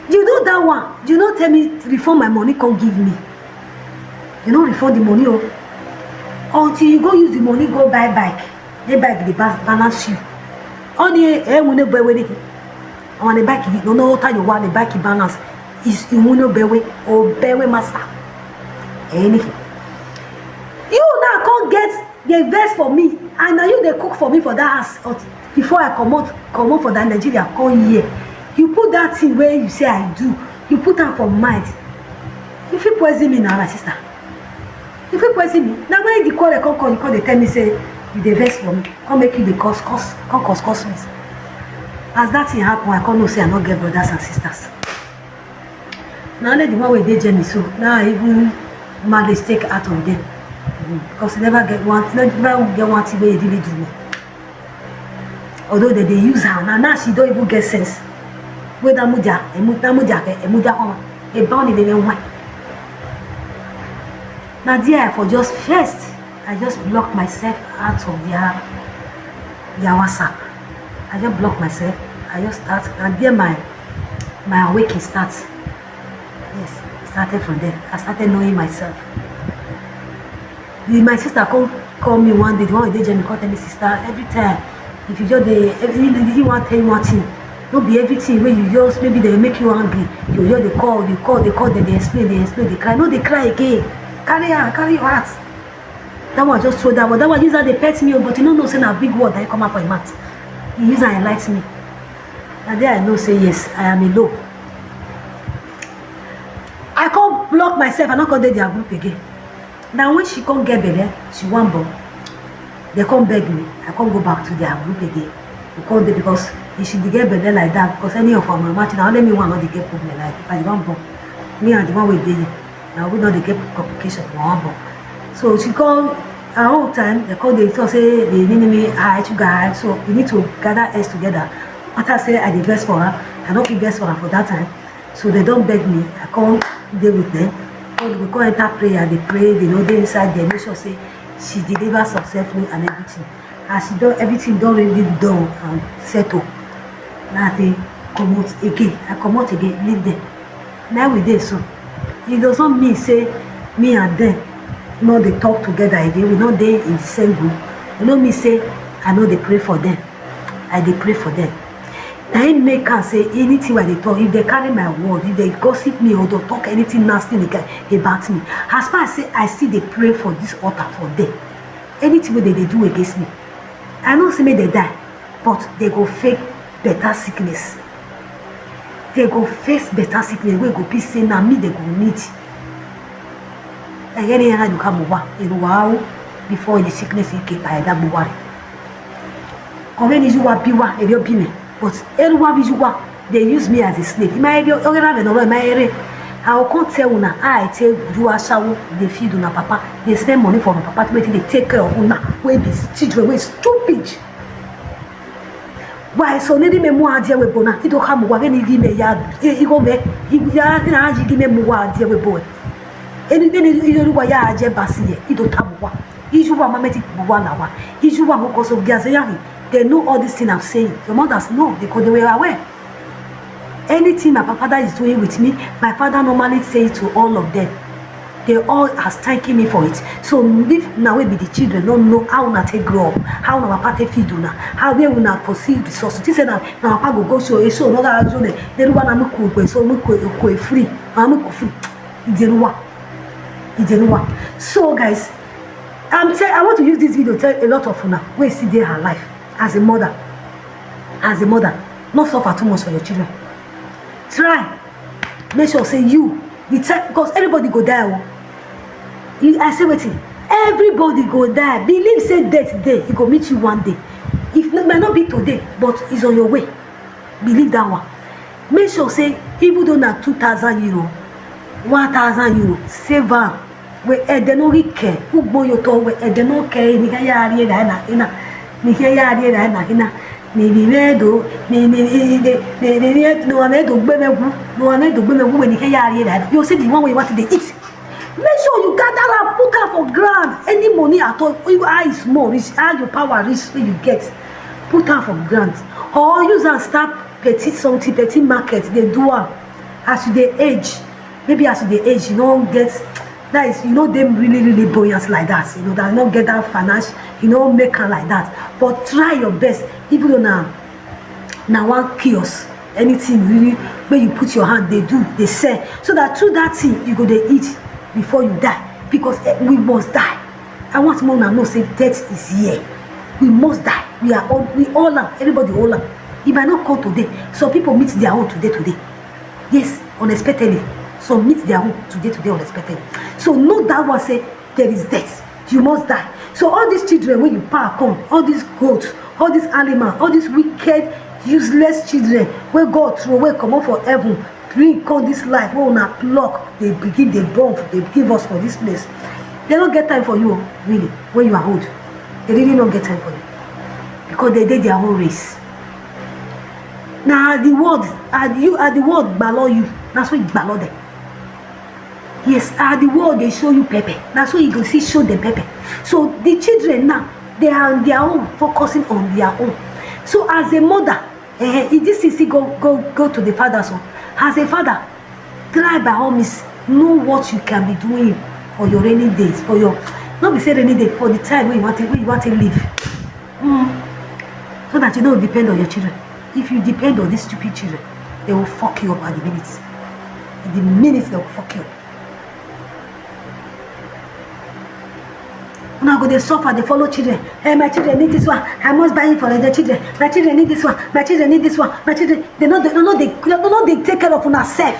you do that one, you no tell me refund my money, come give me. You no refund the money o, until you go use the money go buy bike. The bike dey ba- balance you. Ọ ní ẹ̀wọ̀n ní bẹ̀wẹ̀ ní àwọn ní bike yìí lọ́nà ó tàyè wá ní bike balance is ìwọ̀n ní bẹ̀wẹ̀ ò bẹ̀wẹ̀ master. Ẹni you now come get the vex for me, and na you dey cook for me for that house. But before I comot comot for that Nigeria come here, you put that thing wey you say I do, you put am for mind. You fit poison me na, my sister. You fit poison me na. When the quarrel come come, you come dey tell me say you dey vex for me, come make you dey cause cause come cause cause me. As that thing happen, I come know say I no get brothers and sisters. Na only the one wey dey Germany so now I even manage take out of them. Mm, because e never get one e never get one thing wey e really do me. Although dem dey use her na now she don even get sense. Wey that muja emu that muja ke emuja come e bound in the way. Na there I for just first I just block myself out of their their WhatsApp. I just block myself. I just start na there my my awakening start. Yes, I started from there. I started knowing myself. The, my sister come call me one day, the one wey dey Germany come tell me, sister, every time if you just dey every you wan tell you one thing, no be everything wey you just maybe dem make you angry, you just dey call, dey call, dey call, dem dey explain, dey explain, dey cry, no dey cry again. Carry am, carry your heart. That one just throw that one. That one use how dey pet me o, but you no know say na big word na come out for im mouth. He use am enlighten me. Na there I know say yes, I am alone. I come block myself, I no come dey their group again. Na when she come get belle, she wan born, dem come beg me, I come go back to their group again. We come dey because if she dey get belle like that, because any of our mama na only me one no dey get problem like if I dey wan born, me and the one wey dey here. Na we no dey get complication for one born. So she come her own time, dem come dey talk say the enemy high, sugar high, so we need to gather heads together. Matter say I dey vex for her, I no fit vex for her for that time. So dem don beg me, I come dey with them. All the people come enter prayer, dey pray, they no dey inside there, make sure say she deliver successfully and everything. As she don everything don really done and settle, na I dey comot again, I comot again leave them. Na we dey so. E does not mean say me and them no dey talk together again, we no dey in the same group. E no mean say I no dey pray for them. I dey pray for them. Na im make am say anything wey I dey talk, if dem carry my word, if dem gossip me or dem talk anything nasty about me, as far as say I still dey pray for this altar for them, anything wey dem dey do against me, I no say make dem die, but dem go fake better sickness. Dem go face better sickness wey go be say na me dem go need. Ẹ̀yẹ́ ni ẹran ìdùkà mọ̀ wá èrò wá ó before the sickness yìí képa ẹ̀dá gbogbo rẹ̀. Ọ̀rẹ́ ni yíwá bí wá èrè bí mi, but èrò wá bí yíwá dey use me as a slave. Ìmọ̀ ẹ̀rẹ́ ọ̀rẹ́ náà bẹ̀rẹ̀ ọ̀rọ̀ ìmọ̀ ẹ̀rẹ́. I go come tell una how I take do aṣáwó dey feed una papa, dey spend money for una papa to make dey take care of una wey be children wey stupid. Why so nidi me mu adie we bona ido ka mu wa ni gi me ya igo me ya na aji gi me mu wa adie we boy. Eni eni ido wa ya aje basi ye ido ta mu wa. Iju wa mameti mu wa na wa. Iju wa mu koso gaze ya hi. They know all this thing I'm saying. Your mothers know because they were aware. Anything my father is doing with me, my father normally say it to all of them. They all are thanking me for it. So if na we be the children no know how una take grow up, how una papa take feed una, how where una conceive the source. Think say na na papa go go show e show no ga ajo ne. They do wanna make we so make we free. Na make we free. Ijeruwa. Ijeruwa. So guys, I'm tell I want to use this video tell a lot of una wey still dey her life as a mother. As a mother, no suffer too much for your children. Try make sure say you the time because everybody go die o. You I say wetin everybody go die, believe say death dey e go meet you one day. If it might not be today but it's on your way. Believe that one. Make sure say even though na two thousand euro, one thousand euro, save am. We ede no ri ke ugbo yo to we ede no ke ni ke ya ri ra na ina ni ke ya ri ra na ina ni ni me do ni ni ni ni ni ni ni no wa me do gbe me wu no wa me do gbe me wu we ni ke ya ri ra na. You see the one wey you want to dey eat. Make sure you gather am, put am for ground. Any money at all, even how e small reach, how your power reach wey you get, put am for ground. Or use am start petty something, petty market, dey do am. As you dey age, maybe as you dey age, you no get, that is, you no dey really, really buoyant like that, you know, that you no get that finance, you no make am like that. But try your best, even though na na one kiosk, anything really wey you put your hand dey do, dey sell, so that through that thing you go dey eat before you die, because eh, we must die. I want make una know say death is here. We must die. We are all, we all am. Everybody all am. E might not come today. Some people meet their own today, today. Yes, unexpectedly. Some meet their own today, today, unexpectedly. So know that one, say there is death. You must die. So all these children wey you pack come, all these goats, all these animal, all these wicked, useless children wey God throw away comot for heaven, bring come this life wey una pluck, dey begin dey born, dey give us for this place. They no get time for you, really, when you are old. They really no get time for you, because they dey their own race. Na the world, are you, are the world gbalọ you, na so e gbalọ them. Yes, are the world dey show you pepper, na so you go see show them pepper. So the children now, they are on their own, focusing on their own. So as a mother, eh, if this thing still go, go, go to the father, so as a father, try by all means know what you can be doing for your rainy days, for your, no be say rainy day, for the time wey you want to, wey you want to live. Mm. So that you no depend on your children. If you depend on these stupid children, they will fuck you up at the minute. In the minute they will fuck you up. Una go dey suffer, dey follow children. Hey, my children need this one. I must buy it for the children. My children need this one. My children need this one. My children, they no, they no, they no, they take care of una self.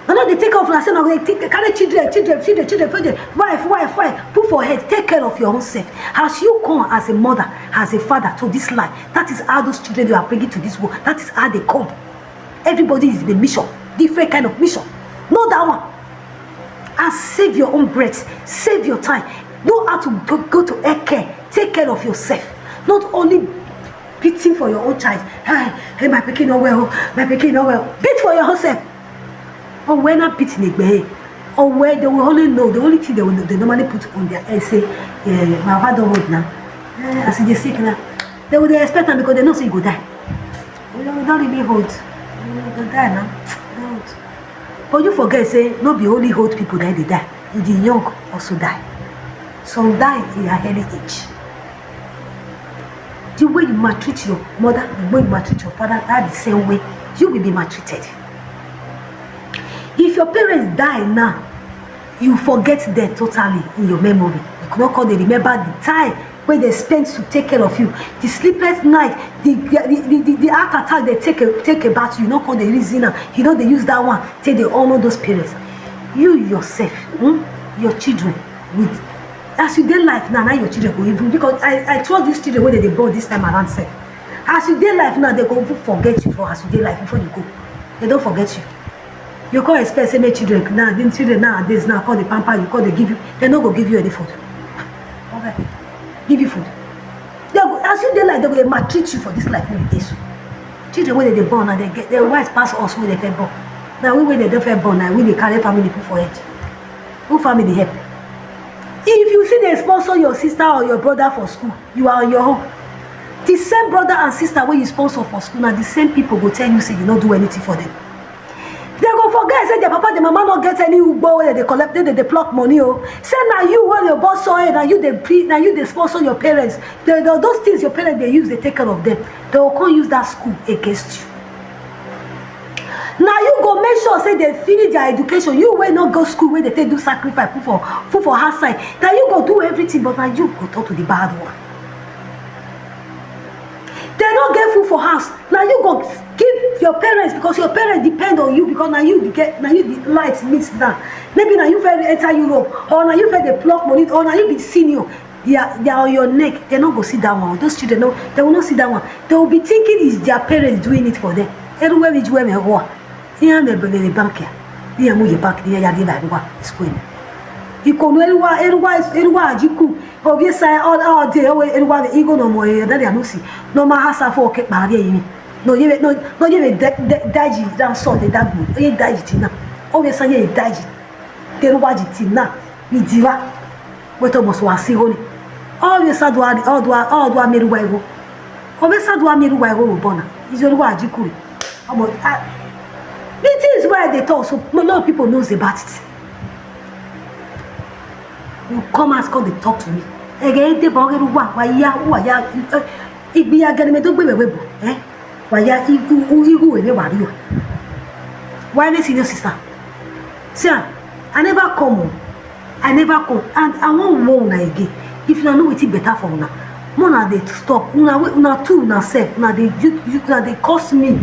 Una no dey take care of una self. Una go dey take, carry children, children, children, children, children, wife, wife, wife, put for head. Take care of your own self. As you come as a mother, as a father to this life, that is how those children you are bringing to this world. That is how they come. Everybody is in a mission, different kind of mission. Know that one. And save your own breath, save your time. Know how to go, go to air care, take care of yourself. Not only beating for your own child. Hey, hey, my pikin no well, my pikin no well. Beat for your own self. But when I beat in the, or where they will only know, the only thing they will, they normally put on their head, say, yeah, my papa don old now. Eh, as e dey sick now, they will dey expect am because they know say you go die. You know, you don really old. You go die now. Don old. But you forget say no be only old people that dey die. The young also die. Some die in their early age. The way you maltreat your mother, the way you maltreat your father, that the same way you will be maltreated. If your parents die now, you forget them totally in your memory. You cannot call them, remember the time wey they spend to take care of you, the sleepless night, the the the the, the heart attack they take a, take about you. You no come dey reason am. You no dey use that one take dey honour those parents. You yourself, hmm, your children, with, as you dey life now, na your children go even, because I I trust these children wey dem dey born this time around sef. As you dey life now, dem go even forget you for as you dey life before you go. Dem don forget you. You come expect say make children now, the children nowadays now come dey pamper you, come dey give you, dem no go give you any food. Okay. Give you food. Dem go, as you dey life, dem go dey maltreat you for this life wey you dey so. Children wey dem dey born now, dem get, dem wise pass us wey dem first born. Na we wey dem don first born, na we dey carry family put for head. Who family help? If you see dem sponsor your sister or your brother for school, you are on your own. The same brother and sister wey you sponsor for school, na the same people go tell you say you no do anything for them. Dem go forget say their papa, their mama no get any ugbo wey dem dey collect, wey dem dey pluck money o. Say na you wey dey burst soil, na you dey pre-, na you dey sponsor your parents. The, the, those things your parents dey use dey take care of them, dem go come use that school against you. Na you go make sure say dem finish their education. You wey no go school, wey dey take do sacrifice, put for, put for outside. Na you go do everything, but na you go turn to the bad one. Dem no get food for house. Na you go give your parents, because your parents depend on you, because na you the get, na you the light meet now. Maybe na you first enter Europe, or na you first dey pluck money, or na you be senior. They are, they are on your neck. Dem no go see that one. Those children, no, dem will not see that one. Dem will be thinking is their parents doing it for them. Everywhere we do, we go. Ihe a na-ebelere bank ya. Ihe mụ yi bank n'ihe ya dị na Eruwa Square. Ikonu Eruwa, Eruwa, Eruwa Ajiku. Obviously, all, all day, always, Eruwa, the ego no more, eh, that they are no see. No ma hasa for okay, but yeah, no, you, no, no, you, daji, down salt, the dagbu, you daji, tina. Obviously, you daji. Keruwa ji ti na. Ni diwa. Weto boso wa si honi. All we sa dua, all dua, all dua meruwa ego. All we sa dua meruwa ego bona. Izo ruwa ji kuri. Omo, I, the things wey I dey talk, so a lot of people knows about it. You come out, come dey talk to me. Ege ede ba oge ruwa, wa ya, wa ya, eh, igbi ya gani me do gbe wewe bo, eh? Wa ya igu, igu we me wa ri o. Why me senior sister? See, ah, I never come o. I never come. And I wan warn una again. If una know wetin better for una, make una dey stop. Una wey, una too, una sef, una dey, you, you, una dey curse me.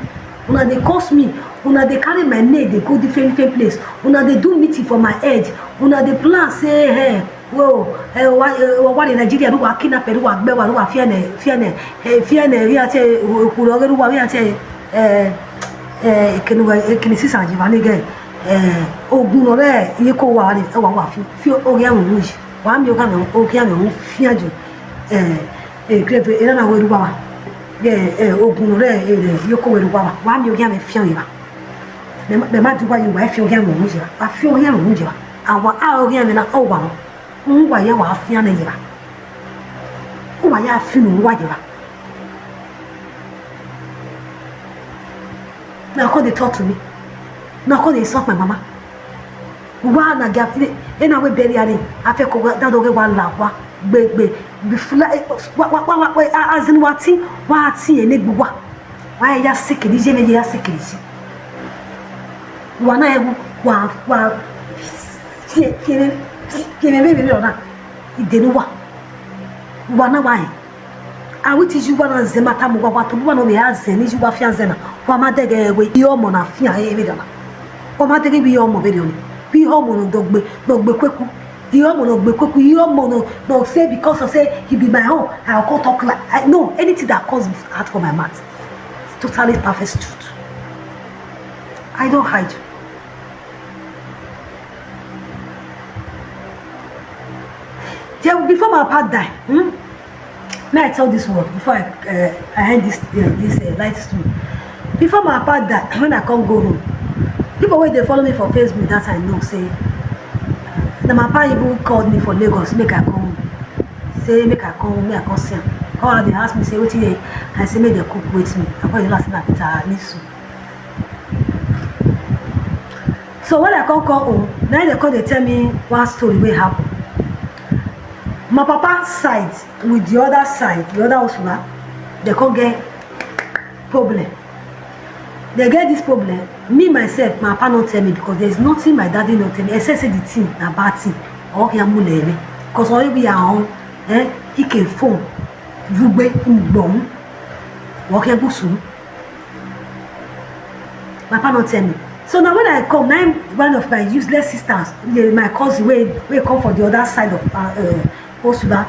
Una dey curse me. Una dey carry my name dey go different, different place. Una dey do meeting for my head. Una dey plan say, hey, whoa, eh, why, eh, why the Nigeria do wa kidnap, do wa gbe wa, do wa fear ne, fear ne, eh, fear ne, we are say, eh, kuro, do wa, we are say, eh, eh, can we, eh, can see Sanji Vani again? Eh, ogun ore, ye ko wa ni, e wa wa fi, fi o ya mo mu ji. Wa mi o ka mo, o ya mo mu fi ajo. Eh, eh, grave, e na we ru wa wa. Eh, eh, ogun ore, eh, eh, ye ko we ru wa wa. Wa mi o ya mo fi o ya. Me ma, me ma du wa yi wa fi o ya mo mu ji. Wa fi o ya mo mu ji. A wa a o ya me na o wa mo. N wa ya wa fi a na ye wa. O wa ya fi nu wa ye wa. Now come dey talk to me. Now come dey insult my mama. Wa na ga fi e na we bury ani. A fe ko da do ge wa la wa. Gbe gbe. Bi fula, eh, wa, wa, wa, wa, wa, a, as in wa ti, wa ti e ne gbu wa. Wa ya se kiri je me ya se kiri je. Wa na e wa, wa, se kiri, kiri me me na. Ide ni wa. Wa na wa e. A wi ti ju wa na ze mata mo wa wa to wa no me a ze ni ju wa fi a ze na. Wa ma de ge we yo mo na fi a e we da na. Wa ma de ge bi yo mo be de ni. Bi yo mo no dogbe, dogbe kweku. Bi yo mo no gbe kweku. Bi yo mo no, no say because of say he be my own, I go talk like, I know anything that comes out from my mouth. It's totally perfect truth. I don't hide. Then before my papa die, hmm? May I tell this word before I, uh, I end this, uh, this, uh, live stream. Before my papa die, when I come go home, people wey dey follow me for Facebook that I know say, na my papa even called me for Lagos, make I come, say make I come, make I come see am. Come out, they ask me say wetin dey, I say make dem cook with me. I come dey laugh say na bitter leaf soup. So when I come come home, now they come dey tell me one story wey happen. My papa side with the other side, the other Osula, they come get problem. They get this problem. Me myself, my papa no tell me because there is nothing my daddy no tell me except say the thing na bad thing. Or he amule me, cause all we are on, eh, he can phone, vugbe, ugbom, or he gusu. My papa no tell me. So now when I come, now one of my useless sisters, the, my cousin wey, wey come for the other side of, uh, uh, Osuba,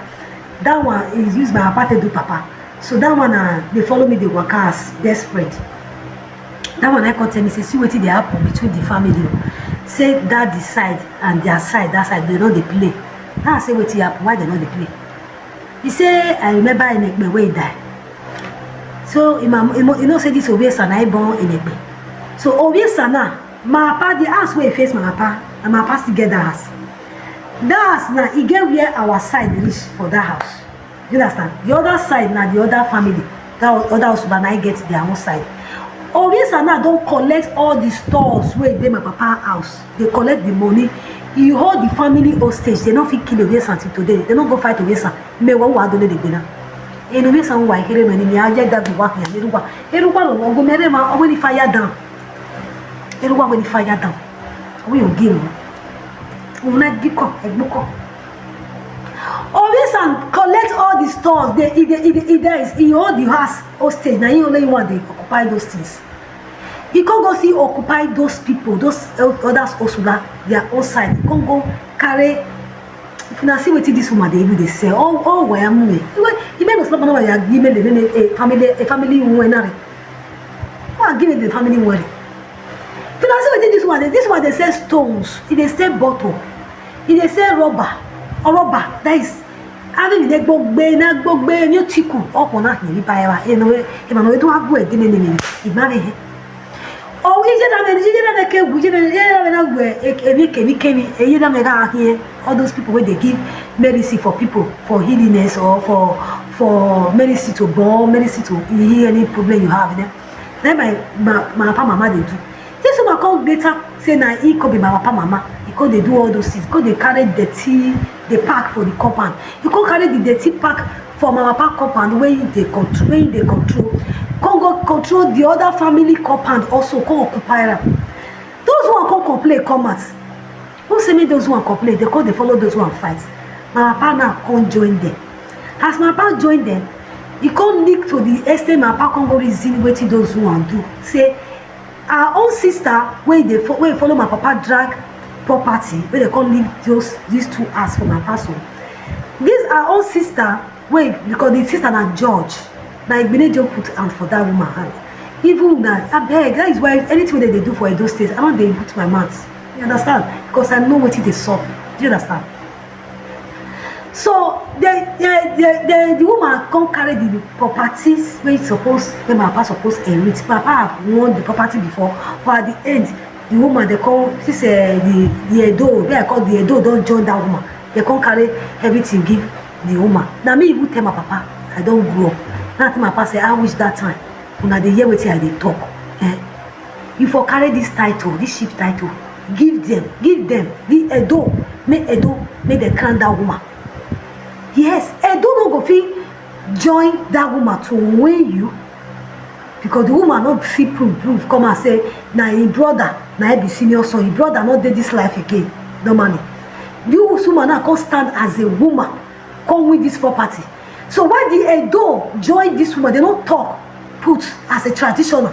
that one he use my papa take do papa. So that one, uh, they follow me, they work as best friend. That one I come tell me say see wetin dey happen between the family o. Say daddy side and their side, that side they no dey play. Now I say wetin happen, why they no dey play? He say I remember Enekpe wey die. So he, ma, he, mo- he know say this Obiesa na he born Enekpe. So Obiesa now, my papa, the house wey face my papa, and my papa still get that house. That house now, he get where our side reach for that house. You understand? The other side now, the other family, that o- other house na he get their own side. Obiesa now don collect all the stores wey dey my papa house. They collect the money. He hold the family hostage. They no fit kill Obiesa until today. They no go fight Obiesa. Me wa wa do le de gbena. Enu Obiesa wa kere no ni mi aje da bi wa ya ni ruwa. Eruwa lo ogo mere ma o we ni fire down. Eruwa we ni fire down. We o game. Una giko, egboko. Obiesa collect all the stores. They, he, dey- he, dey- he, dey- he hold the house hostage. Now he only one dey occupy those things. He come go see occupy those people, those el- others Osula, their own side. He come go carry. If una see wetin this woman dey even dey sell, oh oh waya mu me. Iwe ime no slap na ya give me the name a family, a family woman na. Wa give me the family woman. If una see wetin this one dey, this one dey sell stones, e dey sell bottle, e dey sell rubber, or rubber that is. Abi mi dey gbogbe na gbogbe ni o tiku. Opo na hin ni ba ewa. E no e ma no e to agu e gini ni ni. Igba me he. Owe Iye na me, iye na me ke, iye na me, iye na me na we, e, e, me ke, me ke, me, iye na me ga here. All those people wey dey give medicine for people for healingness or for, for medicine to born, medicine to heal any problem you have, eh? Then my, my, my papa mama dey do. This woman come later say na he come be my papa mama. He come dey do all those things. Come dey carry dirty, dey pack for the compound. He come carry the dirty pack for my papa compound wey he dey control, wey he dey control. Come go control the other family compound also, come occupy am. Those one come complain come out. Who say make those one complain? They come dey follow those one fight. My papa now come join them. As my papa join them, e come leak to the extent my papa come go reason wetin those one do. Say our own sister wey dey fo-, wey follow my papa drag property, wey dey come leave those, these two house for my papa so. This our own sister wey, because the sister na judge, na Igbenedion put hand for that woman hand. Even na, abeg, that is why anything wey dem dey do for Edo State, I no dey put my mouth. You understand? Because I know wetin dey sup. Do you understand? So the, the, the, the, the woman come carry the properties wey suppose, wey my papa suppose inherit. My papa have won the property before, but at the end, the woman dey come, since, eh, the, the Edo, wey I call the Edo, don join that woman. They come carry everything give the woman. Na me even tell my papa, I don grow up. Na tell my papa say, I wish that time una dey hear wetin I dey talk. Eh? You for carry this title, this chief title, give them, give them the Edo, make Edo, make dem crown that woman. Yes, Edo no go fit join that woman to win you, because the woman no fit prove, prove come and say na him brother, na him be senior son. Him brother no dey this life again. Normally, this woman now come stand as a woman, come win this property. So when the Edo join this woman, they no talk put as a traditional.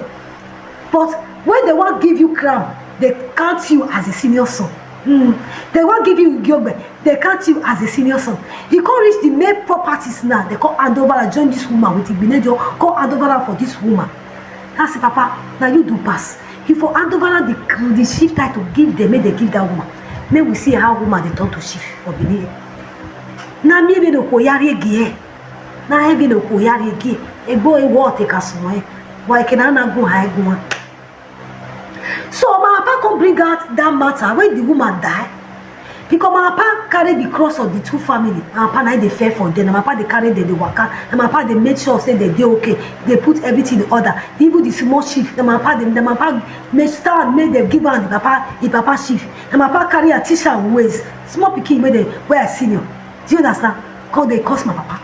But when they wan give you crown, they count you as a senior son. Hmm. They wan give you Igiogbe, they count you as a senior son. He come reach the main properties now, they come hand over and join this woman with Igbenedion, come hand over am for this woman. I say, Papa, na you do pass. He for hand over the, the chief title, give them, make they give that woman. Make we see how woman dey turn to chief for Benin. Na me be no ko yari gie. Na he be no ko yari gie. Egbo e wo te ka sun e. Wa ke na na gun ha egun. So my papa come bring out that matter when the woman die. Because my papa carry the cross of the two family. My papa na dey fair for them. Na my papa dey carry them, dey waka. Na my papa dey make sure say they dey okay. They put everything in order. Even the small chief, na my papa dey, na my papa make stand, make them give am the papa, the papa chief. Na my papa carry a teacher ways. Small pikin wey dey, wey I senior. Do you understand? Come dey curse my papa.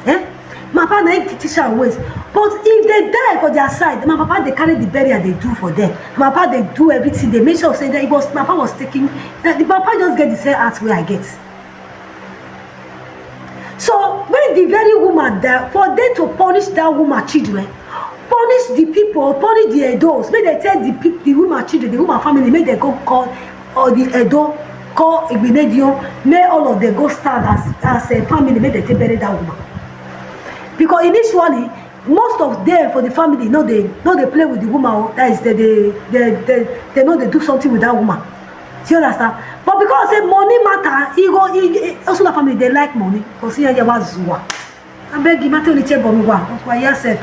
Eh? My papa na him teach am ways. But if they die for their side, my papa dey carry the burial they do for them. My papa dey do everything. They make sure say that it was, my papa was taking, that the papa just get the same heart wey I get. So when the very woman die, for them to punish that woman children, punish the people, punish the Edos, make they tell the peop-, the woman children, the woman family, make they go call or the Edo, call Igbenedion, make all of them go stand as, as a family, make they take bury that woman. Because initially, most of them for the family no dey, no dey play with the woman o. That is, they dey, they, they, they no dey do something with that woman. Do you understand? But because say money matter, e go, e, e, also the family dey like money. Because here, here was Zua. Abeg, you matter only check Bomi wa. But why yourself?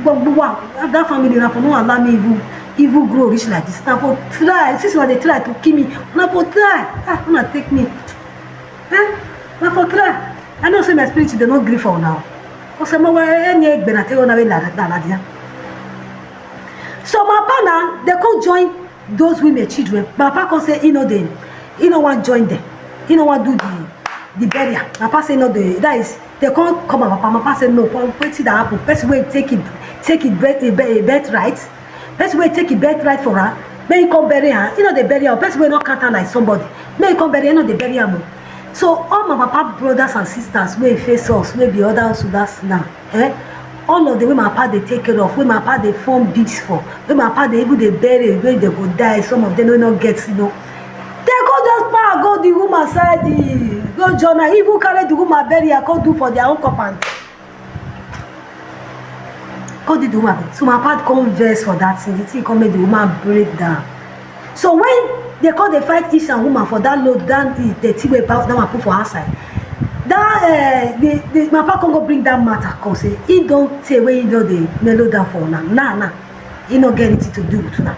Gbogbo wa, that family na for no allow me even, even grow reach like this. Na for try, since una dey try to kill me, na for try. Ah, una take me. Eh? Na for try. I know say my spirit dey no gree for una. Ose mo wa, eh, ni egbe na te ona we la, la, la dia. So my papa now, they come join those women children. My papa come say he no dey, he no wan join them. He no wan do the, the burial. My papa say no dey, that is, they come call my papa. My papa say no, for wetin that happen. Person wey take it, take it birth, a, a birthright. Person wey take it birthright for her, make he come bury her. He no dey bury her. Person wey no count her like somebody, make he come bury her. He no dey bury am o. So all my papa brothers and sisters wey face us, wey be other Sudas now, eh? All of the wey my papa dey take care of, wey my papa dey form bids for, wey my papa dey even dey bury, wey they go die, some of them no, no get, you know. They go just pack go the woman side, the, go join her, even carry the woman bury her, come do for their own compound. Come do the woman. So my papa come vex for that thing. The thing come make the woman break down. So when they come dey fight Ishan woman for that load, that the, the thing wey that man put for outside, that, eh, the, the, my papa come go bring that matter, come say he don tey wey he don dey mellow down for una. Now, now, he no get anything to do with una.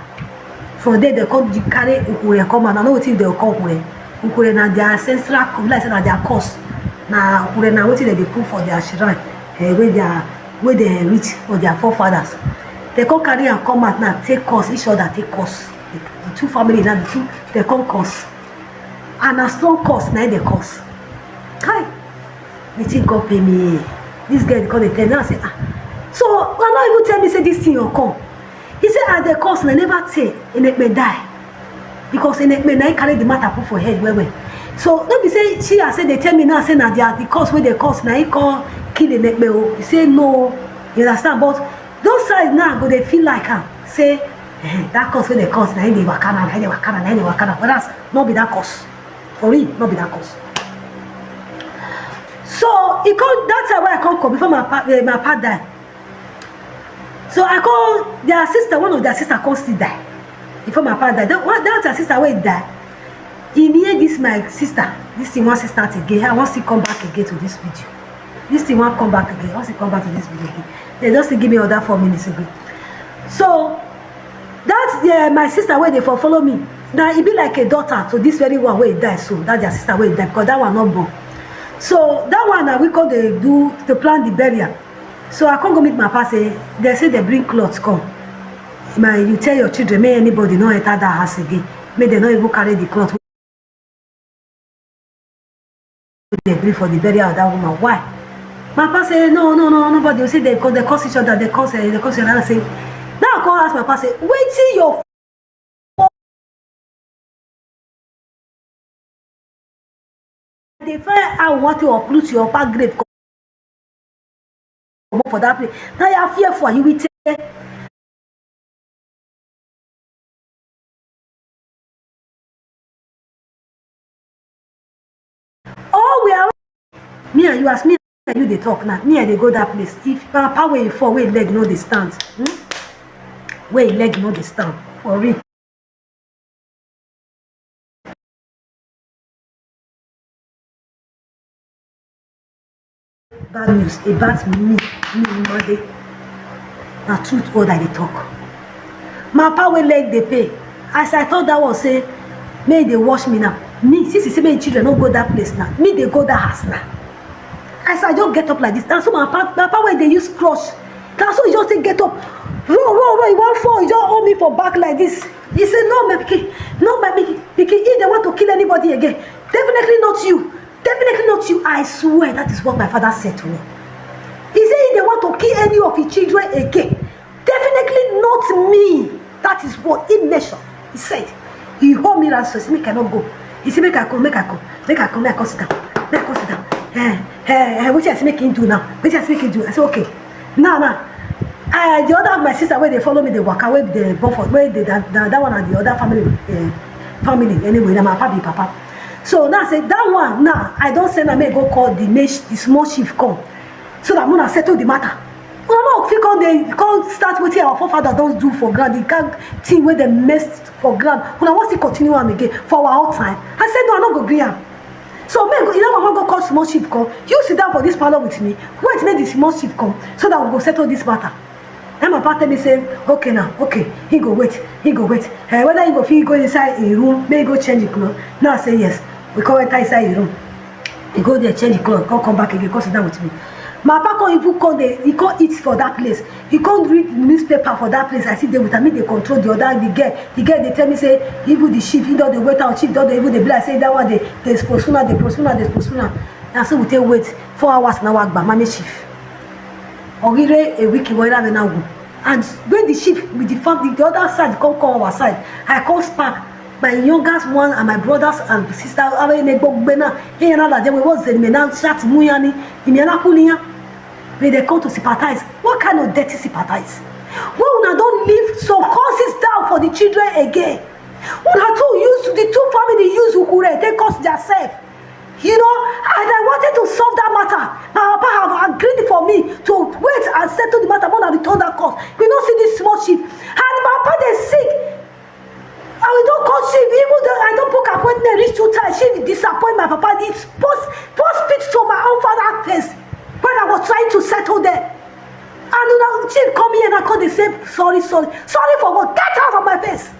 For there, they come dey carry ukure come out. I know wetin they call ukure. Ukure na their ancestral, like say na their curse. Na ukure na wetin they dey put for their shrine, eh, wey their, wey they reach for their forefathers. They come carry am come out now, take curse, each other take curse. The two family now, the two, they come curse. And na strong curse na im dey curse. Kai, wetin God pay me? This girl come dey tell me, I say, ah. So, una no even tell me say this thing go come. He say, as the curse na, never tey, Enekpe die. Because Enekpe na im carry the matter put for head well well. So, no be say she, I say, they tell me now say na the, the curse wey they curse na im come kill Enekpe o. He say no. You understand? But those side now go dey feel like am, say, eh, that curse wey they curse na im dey waka now, na im dey waka now, na im dey waka now. Whereas, no be that curse. For real, no be that curse. So, e come, that time wey I come come, before my pa, eh, my pa die. So I come, their sister, one of their sister come still die before my pa die. That one, that their sister wey die, e near this my sister. This thing, one sister again. I wan still come back again to this video. This thing wan come back again. I wan still come back to this video again. They just still give me other four minutes ago. So that, eh, my sister wey dey for follow me, na e be like a daughter to this very one wey die so. That their sister wey die, because that one no born. So that one na we come dey do to plan the burial. So I come go meet my pa say, they say they bring cloth come. My, you tell your children, make anybody no enter that house again. Make they no even carry the cloth wey they bring for the burial of that woman. Why? My pa say, no, no, no, nobody. You see, they, they curse each other, they curse, eh, they curse each other. I say, now I come ask my pa say, wetin your dey find how you want to uproot your pa grave comot for that place. Now you are fearful, you will tell. Oh, we are, me and you, as me and you dey talk now, me I dey go that place. If na pa wey fall, wey leg no dey stand, hmm? Wey leg no dey stand, for real. Bad news about me, me, Made. Na truth God I dey talk. My pa wey leg dey pay. As I talk that one say, make they watch me now. Me, since he say make children no go that place now, me dey go that house now. As I just get up like this, na so my pa, my pa wey dey use crush, na so he just take get up. Roll, roll, roll, he wan fall, he just hold me for back like this. He say, no, my pikin, no, my pikin, pikin, if they want to kill anybody again, definitely not you. Definitely not you. I swear that is what my father said to me. He said if they want to kill any of his children again, definitely not me. That is what he mentioned. He said, he hold me ransom. He said, make I not go. He said, make I come, make I come, make I come, make I come sit down. Make I come sit down. Eh, eh, eh, wetin I say make him do now? Wetin I say make him do? I said, okay. Now, now, uh, the other, my sister, where they follow me, they walk away, they born for, where they, that, that, that one and the other family, uh, family, anyway, na my papa be papa. So now I say, that one, now, I don't send am, make go call the, ma-, the small chief come. So that una settle the matter. Una no fit come dey, come start wetin our forefather don do for ground, the kind thing wey dem mess for ground. Una wan still continue am again for our own time? I said, no, I no go gree am. So me go, you know, I wan go call small chief come. You sit down for this parlour with me. Wait, make the small chief come so that we go settle this matter. Then my papa tell me say, okay now, okay, he go wait, he go wait. Eh, whether he go fit go inside a room, make he go change the clothes. Now I say yes. We come enter inside a room. He go there, change the clothes, come, come back again, come sit down with me. My papa come even come there, he come eat for that place. He come read newspaper for that place. I sit there with am, me dey control the other, the girl. The girl dey tell me say, even the chief, he don dey wait out, chief don dey even dey be like say that one dey, dey postpone am, dey postpone am, dey postpone am. Na so we take wait four hours now, Agba, manage chief. Ogire a week, we have now. And when the chief with the family, the other side come, come our side, I come spark. My youngest one and my brothers and sisters, abe me gbogbo na, he na la je we was me na chat muyani, imi na kuliya. May they come to sympathize. What kind of dirty sympathize? When una don leave some curses down for the children again. Una too use, the two family use ukure, take curse their self. You know, and I wanted to solve that matter. My papa have agreed for me to wait and settle the matter more than the thunder curse. We no see this small chief. And my papa dey sick. And we don call chief, even though I don book appointment reach two times, chief disappoint my papa. He post, post spit to my own father face when I was trying to settle them. And una chief come here and I come dey say, sorry, sorry. Sorry for what? Get out of my face.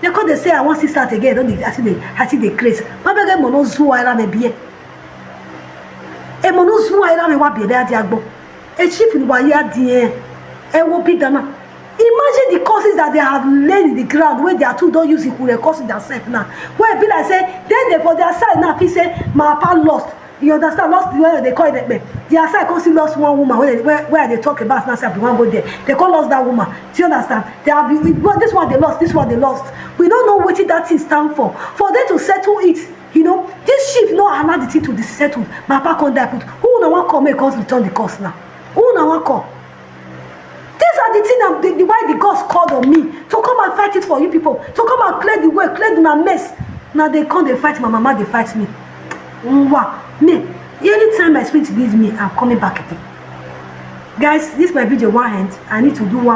They come dey say I wan see start again. Don dey, I see the, I see the craze. Papa get mono zuwa era me bie. E mono zuwa era me wa bie be adi agbo. E chief ni wa ya di e. E wo bi dana. Imagine the curses that they have laid in the ground where they are two don use it to curse themselves now. Where e be like say then they for their side now feel say my papa lost. You understand? Lost the way they call it. Their side come see lost one woman where they, where, where they talk about now say I wan go there. They come lost that woman. Do you understand? They have been, well, this one they lost, this one they lost. We don't know what that thing stand for. For them to settle it, you know, this chief no allow the thing to be settled. My papa come die put. Who no one call me come return the curse now? Who no one call? These are the things that the, the why the gods called on me to come and fight it for you people, to come and clear the way, clear the mess. Now they come, they fight my mama, they fight me. Wow. Me, anytime my spirit leads me, I'm coming back again. Guys, this my video one end. I need to do one.